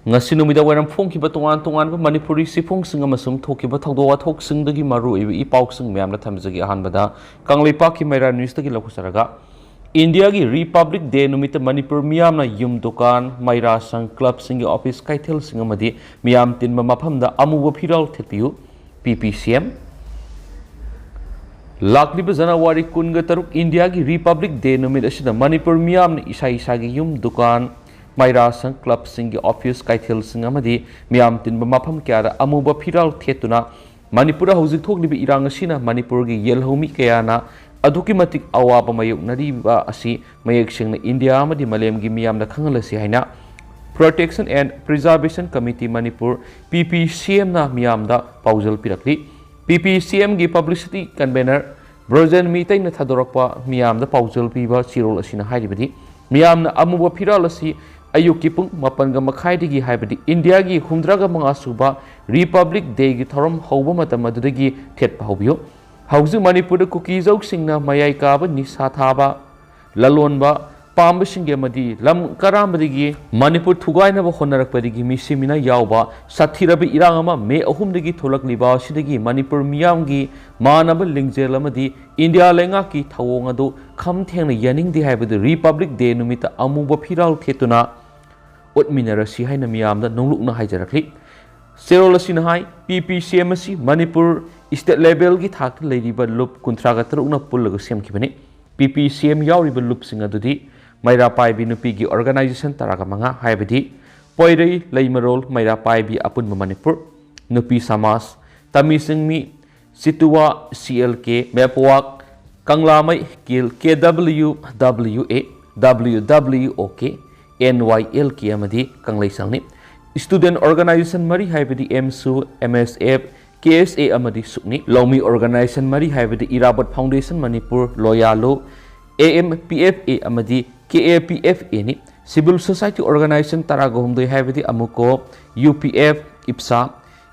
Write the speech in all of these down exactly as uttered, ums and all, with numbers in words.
ꯉꯁꯤ ꯅꯨꯃꯤꯗꯥꯡ ꯋꯥꯏꯔꯝ ꯐꯣꯡꯈꯤꯕ ꯇꯣꯉꯥꯟ ꯇꯣꯉꯥꯟꯕ ꯃꯅꯤꯄꯨꯔꯤ ꯆꯦꯐꯣꯡꯁꯤꯡ ꯑꯃꯁꯨꯡ ꯊꯣꯛꯈꯤꯕ ꯊꯧꯗꯣꯛ ꯋꯥꯊꯣꯛꯁꯤꯡꯗꯒꯤ ꯃꯔꯨꯑꯣꯏꯕ ꯏ ꯄꯥꯎꯁꯤꯡ ꯃꯌꯥꯝꯅ ꯊꯝꯖꯒꯦ꯫ ꯑꯍꯥꯟꯕꯗ ꯀꯪꯂꯩꯄꯥꯛꯀꯤ ꯃꯩꯔꯥ ꯅ꯭ꯌꯨꯁꯇꯒꯤ ꯂꯧꯈꯠꯆꯔꯒ, ꯏꯟꯗꯤꯌꯥꯒꯤ ꯔꯤꯄꯕ꯭ꯂꯤꯛ ꯗꯦ ꯅꯨꯃꯤꯠꯇ ꯃꯅꯤꯄꯨꯔ ꯃꯤꯌꯥꯝꯅ ꯌꯨꯝ, ꯗꯨꯀꯥꯟ, ꯃꯩꯔꯥ ꯁꯪ, ꯀ꯭ꯂꯕꯁꯤꯡꯒꯤ ꯑꯣꯐꯤꯁ ꯀꯩꯊꯦꯜꯁꯤꯡ ꯑꯃꯗꯤ ꯃꯤꯌꯥꯝ ꯇꯤꯟꯕ ꯃꯐꯝꯗ ꯑꯃꯨꯕ ꯐꯤꯔꯥꯜ ꯊꯦꯠꯄꯤꯌꯨ, ꯄꯤ ꯄꯤ ꯁꯤ ꯑꯦꯝ꯫ ꯂꯥꯛꯂꯤꯕ ꯖꯅꯋꯥꯔꯤ ꯀꯨꯟꯒ ꯇꯔꯨꯛ ꯏꯟꯗꯤꯌꯥꯒꯤ ꯔꯤꯄꯕ꯭ꯂꯤꯛ ꯗꯦ ꯅꯨꯃꯤꯠ ꯑꯁꯤꯗ ꯃꯅꯤꯄꯨꯔ ꯃꯤꯌꯥꯝꯅ ꯏꯁꯥ ꯏꯁꯥꯒꯤ ꯌꯨꯝ, ꯗꯨꯀꯥꯟ, ꯃꯩꯔꯥ ꯁꯪ, ꯀ꯭ꯂꯕꯁꯤꯡꯒꯤ ꯑꯣꯐꯤꯁ ꯀꯩꯊꯦꯜꯁꯤꯡ ꯑꯃꯗꯤ ꯃꯤꯌꯥꯝ ꯇꯤꯟꯕ ꯃꯐꯝ ꯀꯌꯥꯗ ꯑꯃꯨꯕ ꯐꯤꯔꯥꯜ ꯊꯦꯠꯇꯨꯅ ꯃꯅꯤꯄꯨꯔꯗ ꯍꯧꯖꯤꯛ ꯊꯣꯛꯂꯤꯕ ꯏꯔꯥꯡ ꯑꯁꯤꯅ ꯃꯅꯤꯄꯨꯔꯒꯤ ꯌꯦꯜꯍꯧꯃꯤ ꯀꯌꯥꯅ ꯑꯗꯨꯛꯀꯤ ꯃꯇꯤꯛ ꯑꯋꯥꯕ ꯃꯥꯌꯣꯛꯅꯔꯤꯕ ꯑꯁꯤ ꯃꯌꯦꯛ ꯁꯦꯡꯅ ꯏꯟꯗꯤꯌꯥ ꯑꯃꯗꯤ ꯃꯥꯂꯦꯝꯒꯤ ꯃꯤꯌꯥꯝꯗ ꯈꯪꯍꯜꯂꯁꯤ ꯍꯥꯏꯅ Protection and Preservation Committee Manipur, ꯄꯤ ꯄꯤ ꯁꯤ ꯑꯦꯝꯅ ꯃꯤꯌꯥꯝꯗ ꯄꯥꯎꯖꯦꯜ ꯄꯤꯔꯛꯂꯤ꯫ ꯄꯤ ꯄꯤ ꯁꯤ ꯑꯦꯝꯒꯤ ꯄꯕ꯭ꯂꯤꯁꯤꯇꯤ ꯀꯟꯚꯦꯅꯔ ꯕ꯭ꯔꯣꯖꯦꯟ ꯃꯤꯇꯩꯅ ꯊꯥꯗꯣꯔꯛꯄ ꯃꯤꯌꯥꯝꯗ ꯄꯥꯎꯖꯦꯜ ꯄꯤꯕ ꯆꯦꯔꯣꯜ ꯑꯁꯤꯅ ꯍꯥꯏꯔꯤꯕꯗꯤ, ꯃꯤꯌꯥꯝꯅ ꯑꯃꯨꯕ ꯐꯤꯔꯥꯜ ꯑꯁꯤ ꯑꯌꯨꯛꯀꯤ ꯄꯨꯡ ꯃꯥꯄꯟꯒ ꯃꯈꯥꯏꯗꯒꯤ, ꯍꯥꯏꯕꯗꯤ ꯏꯟꯗꯤꯌꯥꯒꯤ ꯍꯨꯝꯗ꯭ꯔꯥꯒ ꯃꯉꯥ ꯁꯨꯕ ꯔꯤꯄꯕ꯭ꯂꯤꯛ ꯗꯦꯒꯤ ꯊꯧꯔꯝ ꯍꯧꯕ ꯃꯇꯝ ꯑꯗꯨꯗꯒꯤ ꯊꯦꯠꯄ ꯍꯧꯕꯤꯌꯨ꯫ ꯍꯧꯖꯤꯛ ꯃꯅꯤꯄꯨꯔꯗ ꯀꯨꯀꯤꯖꯧꯁꯤꯡꯅ ꯃꯌꯥꯏ ꯀꯥꯕ, ꯅꯤꯁꯥ ꯊꯥꯕ, ꯂꯂꯣꯟꯕ ꯄꯥꯝꯕꯁꯤꯡꯒꯤ ꯑꯃꯗꯤ ꯂꯝ ꯀꯔꯥꯝꯕꯗꯒꯤ ꯃꯅꯤꯄꯨꯔ ꯊꯨꯒꯥꯏꯅꯕ ꯍꯣꯠꯅꯔꯛꯄꯗꯒꯤ ꯃꯤꯁꯤ ꯃꯤꯅꯥ ꯌꯥꯎꯕ ꯁꯥꯊꯤꯔꯕ ꯏꯔꯥꯡ ꯑꯃ ꯃꯦ ꯑꯍꯨꯝꯗꯒꯤ ꯊꯣꯛꯂꯛꯂꯤꯕ ꯑꯁꯤꯗꯒꯤ ꯃꯅꯤꯄꯨꯔ ꯃꯤꯌꯥꯝꯒꯤ ꯃꯥꯟꯅꯕ ꯂꯤꯡꯖꯦꯜ ꯑꯃꯗꯤ ꯏꯟꯗꯤꯌꯥ ꯂꯩꯉꯥꯛꯀꯤ ꯊꯧꯑꯣꯡ ꯑꯗꯨ ꯈꯝ ꯊꯦꯡꯅ ꯌꯥꯅꯤꯡꯗꯦ ꯍꯥꯏꯕꯗꯨ ꯔꯤꯄꯕ꯭ꯂꯤꯛ ꯗꯦ ꯅꯨꯃꯤꯠꯇ ꯑꯃꯨꯕ ꯐꯤꯔꯥꯜ ꯊꯦꯠꯇꯨꯅ ꯎꯠꯃꯤꯟꯅꯔꯁꯤ ꯍꯥꯏꯅ ꯃꯤꯌꯥꯝꯗ ꯅꯣꯡꯂꯨꯛꯅ ꯍꯥꯏꯖꯔꯛꯂꯤ꯫ ꯆꯦꯔꯣꯜ ꯑꯁꯤꯅ ꯍꯥꯏ, ꯄꯤ ꯄꯤ ꯁꯤ ꯑꯦꯝ ꯑꯁꯤ ꯃꯅꯤꯄꯨꯔ ꯏꯁꯇꯦꯠ ꯂꯦꯚꯦꯜꯒꯤ ꯊꯥꯛꯇ ꯂꯩꯔꯤꯕ ꯂꯨꯞ ꯀꯨꯟꯊ꯭ꯔꯥꯒ ꯇꯔꯨꯛꯅ ꯄꯨꯜꯂꯒ ꯁꯦꯝꯈꯤꯕꯅꯤ꯫ ꯄꯤ ꯄꯤ ꯁꯤ ꯑꯦꯝ ꯌꯥꯎꯔꯤꯕ ꯂꯨꯞꯁꯤꯡ ꯑꯗꯨꯗꯤ ꯃꯩꯔꯥ ꯄꯥꯏꯕꯤ ꯅꯨꯄꯤꯒꯤ ꯑꯣꯔꯒꯅꯥꯏꯖꯦꯁꯟ ꯇꯔꯥꯒ ꯃꯉꯥ, ꯍꯥꯏꯕꯗꯤ ꯄꯣꯏꯔꯩ, ꯂꯩꯃꯔꯣꯜ, ꯃꯩꯔꯥ ꯄꯥꯏꯕꯤ, ꯑꯄꯨꯟꯕ ꯃꯅꯤꯄꯨꯔ, ꯅꯨꯄꯤ ꯁꯃꯥꯖ, ꯇꯃꯤ ꯁꯤꯡꯃꯤ, ꯆꯤꯇꯨꯋꯥ, ꯁꯤ ꯑꯦꯜ ꯀꯦ, ꯃꯦꯄꯋꯥꯛ, ꯀꯪꯂꯥꯃꯩ, ꯀꯦ ꯗꯕ꯭ꯂꯤꯎ ꯗꯕ꯭ꯂꯤꯎ ꯑꯦ, ꯗꯕ꯭ꯂꯤꯎ ꯗꯕ꯭ꯂꯤꯎ ꯑꯣ ꯀꯦ, ꯑꯦꯟ ꯋꯥꯏ ꯑꯦꯜ ꯀꯦ ꯑꯃꯗꯤ ꯀꯪꯂꯩꯁꯪꯅꯤ꯫ ꯁ꯭ꯇꯨꯗꯦꯟꯠ ꯑꯣꯔꯒꯅꯥꯏꯖꯦꯁꯟ ꯃꯔꯤ, ꯍꯥꯏꯕꯗꯤ ꯑꯦꯝꯁꯨ, ꯑꯦꯝ ꯑꯦꯁ ꯑꯦꯐ, ꯀꯦ ꯑꯦꯁ ꯑꯦ ꯑꯃꯗꯤ ꯁꯨꯛꯅꯤ꯫ ꯂꯧꯃꯤ ꯑꯣꯔꯒꯅꯥꯏꯖꯦꯁꯟ ꯃꯔꯤ, ꯍꯥꯏꯕꯗꯤ ꯏꯔꯥꯕꯣꯠ ꯐꯥꯎꯟꯗꯦꯁꯟ ꯃꯅꯤꯄꯨꯔ, ꯂꯣꯌꯥꯂꯨ, A M P F A ꯑꯃꯗꯤ ꯀꯦ ꯑꯦ ꯄꯤ ꯑꯦꯐ ꯑꯦꯅꯤ꯫ ꯁꯤꯚꯤꯜ ꯁꯣꯁꯥꯏꯇꯤ ꯑꯣꯔꯒꯅꯥꯏꯖꯦꯁꯟ ꯇꯔꯥꯒ ꯍꯨꯝꯗꯣꯏ, ꯍꯥꯏꯕꯗꯤ ꯑꯃꯨꯀꯣ, ꯌꯨ ꯄꯤ ꯑꯦꯐ, ꯏꯞꯁꯥ,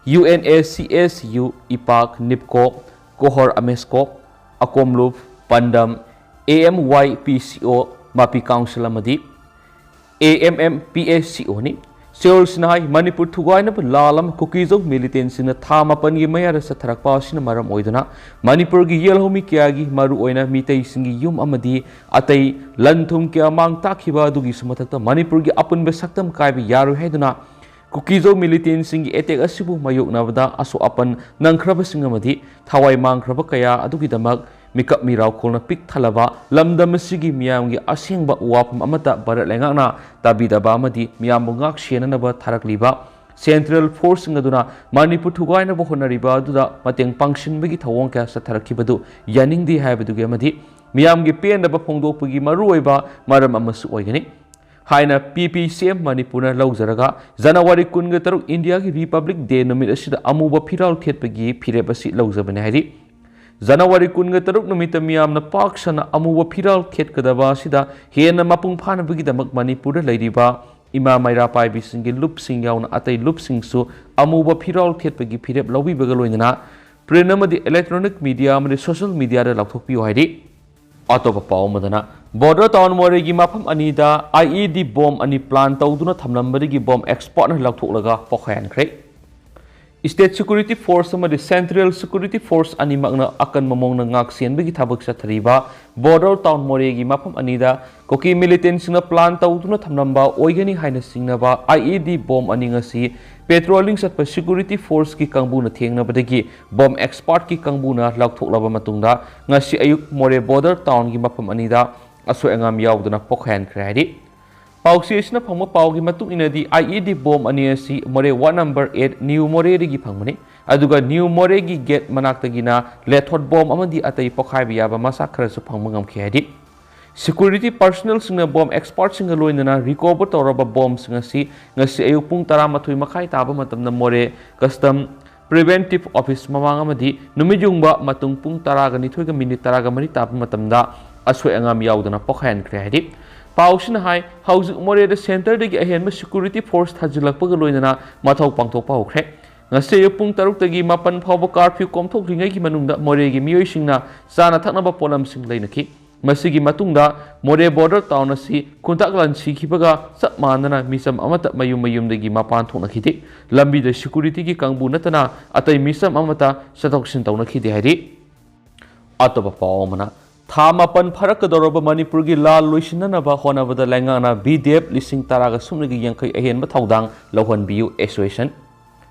U N A C S U, ꯏꯄꯥꯛ, ꯅꯤꯞꯀꯣ, ꯀꯣꯍꯣꯔ ꯑꯃꯦꯁꯀꯣ, ꯑꯀꯣꯝꯂꯨꯞ, ꯄꯥꯟꯗꯝ, ꯑꯦ ꯑꯦꯝ ꯋꯥꯏ ꯄꯤ ꯁꯤ ꯑꯣ, ꯃꯥꯄꯤ ꯀꯥꯎꯟꯁꯤꯜ ꯑꯃꯗꯤ A M M P S C ꯑꯣꯅꯤ꯫ ꯁꯤꯑꯣꯜꯁꯤꯅ ꯍꯥꯏ, ꯃꯅꯤꯄꯨꯔ ꯊꯨꯒꯥꯏꯅꯕ ꯂꯥꯜ ꯑꯃ ꯀꯨꯀꯤꯖꯧ ꯃꯤꯂꯤꯇꯦꯟꯁꯤꯡꯅ ꯊꯥ ꯃꯥꯄꯟꯒꯤ ꯃꯌꯥꯗ ꯆꯠꯊꯔꯛꯄ ꯑꯁꯤꯅ ꯃꯔꯝ ꯑꯣꯏꯗꯨꯅ ꯃꯅꯤꯄꯨꯔꯒꯤ ꯌꯦꯜꯍꯧꯃꯤ ꯀꯌꯥꯒꯤ, ꯃꯔꯨꯑꯣꯏꯅ ꯃꯤꯇꯩꯁꯤꯡꯒꯤ ꯌꯨꯝ ꯑꯃꯗꯤ ꯑꯇꯩ ꯂꯟ ꯊꯨꯝ ꯀꯌꯥ ꯃꯥꯡ ꯇꯥꯛꯈꯤꯕ ꯑꯗꯨꯒꯤꯁꯨ ꯃꯊꯛꯇ ꯃꯅꯤꯄꯨꯔꯒꯤ ꯑꯄꯨꯟꯕ ꯁꯛꯇꯝ ꯀꯥꯏꯕ ꯌꯥꯔꯣꯏ ꯍꯥꯏꯗꯨꯅ ꯀꯨꯀꯤꯖꯧ ꯃꯤꯂꯤꯇꯦꯟꯁꯤꯡꯒꯤ ꯑꯦꯇꯦꯛ ꯑꯁꯤꯕꯨ ꯃꯥꯌꯣꯛꯅꯕꯗ ꯑꯁꯣꯛ ꯑꯄꯟ ꯅꯪꯈ꯭ꯔꯕꯁꯤꯡ ꯑꯃꯗꯤ ꯊꯋꯥꯏ ꯃꯥꯡꯈ꯭ꯔꯕ ꯀꯌꯥ ꯑꯗꯨꯒꯤꯗꯃꯛ ꯃꯤꯀꯞ ꯃꯤꯔꯥꯎꯈꯣꯜꯅ ꯄꯤꯛ ꯊꯜꯂꯕ ꯂꯝꯗꯝ ꯑꯁꯤꯒꯤ ꯃꯤꯌꯥꯝꯒꯤ ꯑꯁꯦꯡꯕ ꯋꯥꯐꯝ ꯑꯃꯠꯇ ꯚꯥꯔꯠ ꯂꯩꯉꯥꯛꯅ ꯇꯥꯕꯤꯗꯕ ꯑꯃꯗꯤ ꯃꯤꯌꯥꯝꯕꯨ ꯉꯥꯛ ꯁꯦꯟꯅꯅꯕ ꯊꯥꯔꯛꯂꯤꯕ ꯁꯦꯟꯇ꯭ꯔꯦꯜ ꯐꯣꯔꯁꯁꯤꯡ ꯑꯗꯨꯅ ꯃꯅꯤꯄꯨꯔ ꯊꯨꯒꯥꯏꯅꯕ ꯍꯣꯠꯅꯔꯤꯕ ꯑꯗꯨꯗ ꯃꯇꯦꯡ ꯄꯥꯡꯁꯤꯟꯕꯒꯤ ꯊꯧꯑꯣꯡ ꯀꯌꯥ ꯆꯠꯊꯔꯛꯈꯤꯕꯗꯨ ꯌꯥꯅꯤꯡꯗꯦ ꯍꯥꯏꯕꯗꯨꯒꯤ ꯑꯃꯗꯤ ꯃꯤꯌꯥꯝꯒꯤ ꯄꯦꯟꯗꯕ ꯐꯣꯡꯗꯣꯛꯄꯒꯤ ꯃꯔꯨꯑꯣꯏꯕ ꯃꯔꯝ ꯑꯃꯁꯨ ꯑꯣꯏꯒꯅꯤ ꯍꯥꯏꯅ ꯄꯤ ꯄꯤ ꯁꯤ ꯑꯦꯝ ꯃꯅꯤꯄꯨꯔꯅ ꯂꯧꯖꯔꯒ ꯖꯅꯋꯥꯔꯤ ꯀꯨꯟꯒ ꯇꯔꯨꯛ ꯏꯟꯗꯤꯌꯥꯒꯤ ꯔꯤꯄꯕ꯭ꯂꯤꯛ ꯗꯦ ꯅꯨꯃꯤꯠ ꯑꯁꯤꯗ ꯑꯃꯨꯕ ꯐꯤꯔꯥꯜ ꯊꯦꯠꯄꯒꯤ ꯐꯤꯔꯦꯞ ꯑꯁꯤ ꯂꯧꯖꯕꯅꯤ ꯍꯥꯏꯔꯤ꯫ ꯖꯅꯋꯥꯔꯤ ꯀꯨꯟꯒ ꯇꯔꯨꯛ ꯅꯨꯃꯤꯠꯇ ꯃꯤꯌꯥꯝꯅ ꯄꯥꯛ ꯁꯟꯅ ꯑꯃꯨꯕ ꯐꯤꯔꯥꯜ ꯊꯦꯠꯀꯗꯕ ꯑꯁꯤꯗ ꯍꯦꯟꯅ ꯃꯄꯨꯡ ꯐꯥꯅꯕꯒꯤꯗꯃꯛ ꯃꯅꯤꯄꯨꯔꯗ ꯂꯩꯔꯤꯕ ꯏꯃꯥ ꯃꯩꯔꯥ ꯄꯥꯏꯕꯤꯁꯤꯡꯒꯤ ꯂꯨꯞꯁꯤꯡ ꯌꯥꯎꯅ ꯑꯇꯩ ꯂꯨꯞꯁꯤꯡꯁꯨ ꯑꯃꯨꯕ ꯐꯤꯔꯥꯜ ꯊꯦꯠꯄꯒꯤ ꯐꯤꯔꯦꯞ ꯂꯧꯕꯤꯕꯒ ꯂꯣꯏꯅꯅ ꯄ꯭ꯔꯤꯟ ꯑꯃꯗꯤ ꯏꯂꯦꯛꯇ꯭ꯔꯣꯅꯤꯛ ꯃꯤꯗꯤꯌꯥ ꯑꯃꯗꯤ ꯁꯣꯁꯤꯌꯦꯜ ꯃꯤꯗꯤꯌꯥꯗ ꯂꯥꯎꯊꯣꯛꯄꯤꯌꯨ ꯍꯥꯏꯔꯤ꯫ ꯑꯇꯣꯞꯄ ꯄꯥꯎ ꯑꯃꯗꯅ, ꯕꯣꯔꯗꯔ ꯇꯥꯎꯟ ꯃꯣꯔꯦꯒꯤ ꯃꯐꯝ ꯑꯅꯤꯗ ꯑꯥꯏ ꯏ ꯗꯤ ꯕꯣꯝ ꯑꯅꯤ ꯄ꯭ꯂꯥꯟ ꯇꯧꯗꯨꯅ ꯊꯝꯂꯝꯕꯗꯒꯤ ꯕꯣꯝ ꯑꯦꯛꯁꯄꯔꯠꯅ ꯂꯧꯊꯣꯛꯂꯒ ꯄꯣꯈꯥꯏꯍꯟꯈ꯭ꯔꯦ꯫ ꯁ꯭ꯇꯦꯠ ꯁꯦꯀ꯭ꯌꯨꯔꯤꯇꯤ ꯐꯣꯔꯁ ꯑꯃꯗꯤ ꯁꯦꯟꯇ꯭ꯔꯦꯜ ꯁꯦꯀ꯭ꯌꯨꯔꯤꯇꯤ ꯐꯣꯔꯁ ꯑꯅꯤꯃꯛꯅ ꯑꯀꯟꯕ ꯃꯑꯣꯡꯗ ꯉꯥꯛ ꯁꯦꯟꯕꯒꯤ ꯊꯕꯛ ꯆꯠꯊꯔꯤꯕ ꯕꯣꯔꯗꯔ ꯇꯥꯎꯟ ꯃꯣꯔꯦꯒꯤ ꯃꯐꯝ ꯑꯅꯤꯗ ꯀꯨꯀꯤ ꯃꯤꯂꯤꯇꯦꯟꯁꯤꯡꯅ ꯄ꯭ꯂꯥꯟ ꯇꯧꯗꯨꯅ ꯊꯝꯂꯝꯕ ꯑꯣꯏꯒꯅꯤ ꯍꯥꯏꯅ ꯆꯤꯡꯅꯕ ꯑꯥꯏ ꯏ ꯗꯤ ꯕꯣꯝ ꯑꯅꯤ ꯉꯁꯤ ꯄꯦꯇ꯭ꯔꯣꯂꯤꯡ ꯆꯠꯄ ꯁꯦꯀ꯭ꯌꯨꯔꯤꯇꯤ ꯐꯣꯔꯁꯀꯤ ꯀꯥꯡꯕꯨꯅ ꯊꯦꯡꯅꯕꯗꯒꯤ ꯕꯣꯝ ꯑꯦꯛꯁꯄꯔꯠꯀꯤ ꯀꯥꯡꯕꯨꯅ ꯂꯧꯊꯣꯛꯂꯕ ꯃꯇꯨꯡꯗ ꯉꯁꯤ ꯑꯌꯨꯛ ꯃꯣꯔꯦ ꯕꯣꯔꯗꯔ ꯇꯥꯎꯟꯒꯤ ꯃꯐꯝ ꯑꯅꯤꯗ ꯑꯁꯣꯏ ꯑꯉꯥꯝ ꯌꯥꯎꯗꯅ ꯄꯣꯈꯥꯏꯍꯟꯈ꯭ꯔꯦ ꯍꯥꯏꯔꯤ꯫ ꯄꯥꯎꯆꯦ ꯑꯁꯤꯅ ꯐꯪꯕ ꯄꯥꯎꯒꯤ ꯃꯇꯨꯡ ꯏꯟꯅꯗꯤ, ꯑꯥꯏ ꯏ ꯗꯤ ꯕꯣꯝ ꯑꯅꯤ ꯑꯁꯤ ꯃꯣꯔꯦ ꯋꯥꯔꯗ ꯅꯝꯕꯔ ꯑꯩꯠ ꯅ꯭ꯌꯨ ꯃꯣꯔꯦꯗꯒꯤ ꯐꯪꯕꯅꯤ, ꯑꯗꯨꯒ ꯅ꯭ꯌꯨ ꯃꯣꯔꯦꯒꯤ ꯒꯦꯠ ꯃꯅꯥꯛꯇꯒꯤꯅ ꯂꯦꯊꯣꯠ ꯕꯣꯝ ꯑꯃꯗꯤ ꯑꯇꯩ ꯄꯣꯈꯥꯏꯕ ꯌꯥꯕ ꯃꯆꯥꯛ ꯈꯔꯁꯨ ꯐꯪꯕ ꯉꯝꯈꯤ ꯍꯥꯏꯔꯤ꯫ ꯁꯦꯀ꯭ꯌꯨꯔꯤꯇꯤ ꯄꯥꯔꯁꯣꯅꯦꯜꯁꯤꯡꯅ ꯕꯣꯝ ꯑꯦꯛꯁꯄꯔꯠꯁꯤꯡꯒ ꯂꯣꯏꯅꯅ ꯔꯤꯀꯣꯚꯔ ꯇꯧꯔꯕ ꯕꯣꯝꯁꯤꯡ ꯑꯁꯤ ꯉꯁꯤ ꯑꯌꯨꯛ ꯄꯨꯡ ꯇꯔꯥꯃꯥꯊꯣꯏ ꯃꯈꯥꯏ ꯇꯥꯕ ꯃꯇꯝꯗ ꯃꯣꯔꯦ ꯀꯁꯇꯝ ꯄ꯭ꯔꯤꯚꯦꯟꯇꯤꯚ ꯑꯣꯐꯤꯁ ꯃꯃꯥꯡ ꯑꯃꯗꯤ ꯅꯨꯃꯤꯠ ꯌꯨꯡꯕ ꯃꯇꯨꯡ ꯄꯨꯡ ꯇꯔꯥꯒ ꯅꯤꯊꯣꯏꯒ ꯃꯤꯅꯤꯠ ꯇꯔꯥꯒ ꯃꯔꯤ ꯇꯥꯕ ꯃꯇꯝꯗ ꯑꯁꯣꯏ ꯑꯉꯥꯝ ꯌꯥꯎꯗꯅ ꯄꯣꯈꯥꯏꯍꯟꯈ꯭ꯔꯦ ꯍꯥꯏꯔꯤ꯫ ꯄꯥꯎꯁꯤꯅ ꯍꯥꯏ, ꯍꯧꯖꯤꯛ ꯃꯣꯔꯦꯗ ꯁꯦꯟꯇꯔꯗꯒꯤ ꯑꯍꯦꯟꯕ ꯁꯦꯀ꯭ꯌꯨꯔꯤꯇꯤ ꯐꯣꯔꯁ ꯊꯥꯖꯤꯜꯂꯛꯄꯒ ꯂꯣꯏꯅꯅ ꯃꯊꯧ ꯄꯥꯡꯊꯣꯛꯄ ꯍꯧꯈ꯭ꯔꯦ꯫ ꯉꯁꯤ ꯑꯌꯨꯛ ꯄꯨꯡ ꯇꯔꯨꯛꯇꯒꯤ ꯃꯥꯄꯟ ꯐꯥꯎꯕ ꯀꯥꯔꯐ꯭ꯌꯨ ꯀꯣꯝꯊꯣꯛꯂꯤꯉꯩꯒꯤ ꯃꯅꯨꯡꯗ ꯃꯣꯔꯦꯒꯤ ꯃꯤꯑꯣꯏꯁꯤꯡꯅ ꯆꯥꯅ ꯊꯛꯅꯕ ꯄꯣꯠꯂꯝꯁꯤꯡ ꯂꯩꯅꯈꯤ꯫ ꯃꯁꯤꯒꯤ ꯃꯇꯨꯡꯗ ꯃꯣꯔꯦ ꯕꯣꯔꯗꯔ ꯇꯥꯎꯟ ꯑꯁꯤ ꯈꯨꯟꯇꯥꯛ ꯂꯥꯟꯁꯤꯈꯤꯕꯒ ꯆꯞ ꯃꯥꯟꯅꯅ ꯃꯤꯆꯝ ꯑꯃꯠꯇ ꯃꯌꯨꯝ ꯃꯌꯨꯝꯗꯒꯤ ꯃꯄꯥꯟ ꯊꯣꯛꯅꯈꯤꯗꯦ꯫ ꯂꯝꯕꯤꯗ ꯁꯦꯀꯨꯔꯤꯇꯤꯒꯤ ꯀꯥꯡꯕꯨ ꯅꯠꯇꯅ ꯑꯇꯩ ꯃꯤꯆꯝ ꯑꯃꯠꯇ ꯆꯠꯊꯣꯛ ꯆꯠꯁꯤꯟ ꯇꯧꯅꯈꯤꯗꯦ ꯍꯥꯏꯔꯤ꯫ ꯑꯇꯣꯞꯄ ꯄꯥꯎ ꯑꯃꯅ, ꯊꯥ ꯃꯥꯄꯟ ꯐꯥꯔꯛꯀꯗꯧꯔꯕ ꯃꯅꯤꯄꯨꯔꯒꯤ ꯂꯥꯟ ꯂꯣꯏꯁꯤꯟꯅꯅꯕ ꯍꯣꯠꯅꯕꯗ ꯂꯩꯉꯥꯛꯅ ꯕꯤ ꯗꯤ ꯑꯦꯐ ꯂꯤꯁꯤꯡ ꯇꯔꯥꯒ ꯁꯨꯞꯅꯒꯤ ꯌꯥꯡꯈꯩ ꯑꯍꯦꯟꯕ ꯊꯧꯗꯥꯡ ꯂꯧꯍꯟꯕꯤꯌꯨ ꯑꯦꯁꯣꯁꯤꯌꯦꯁꯟ꯫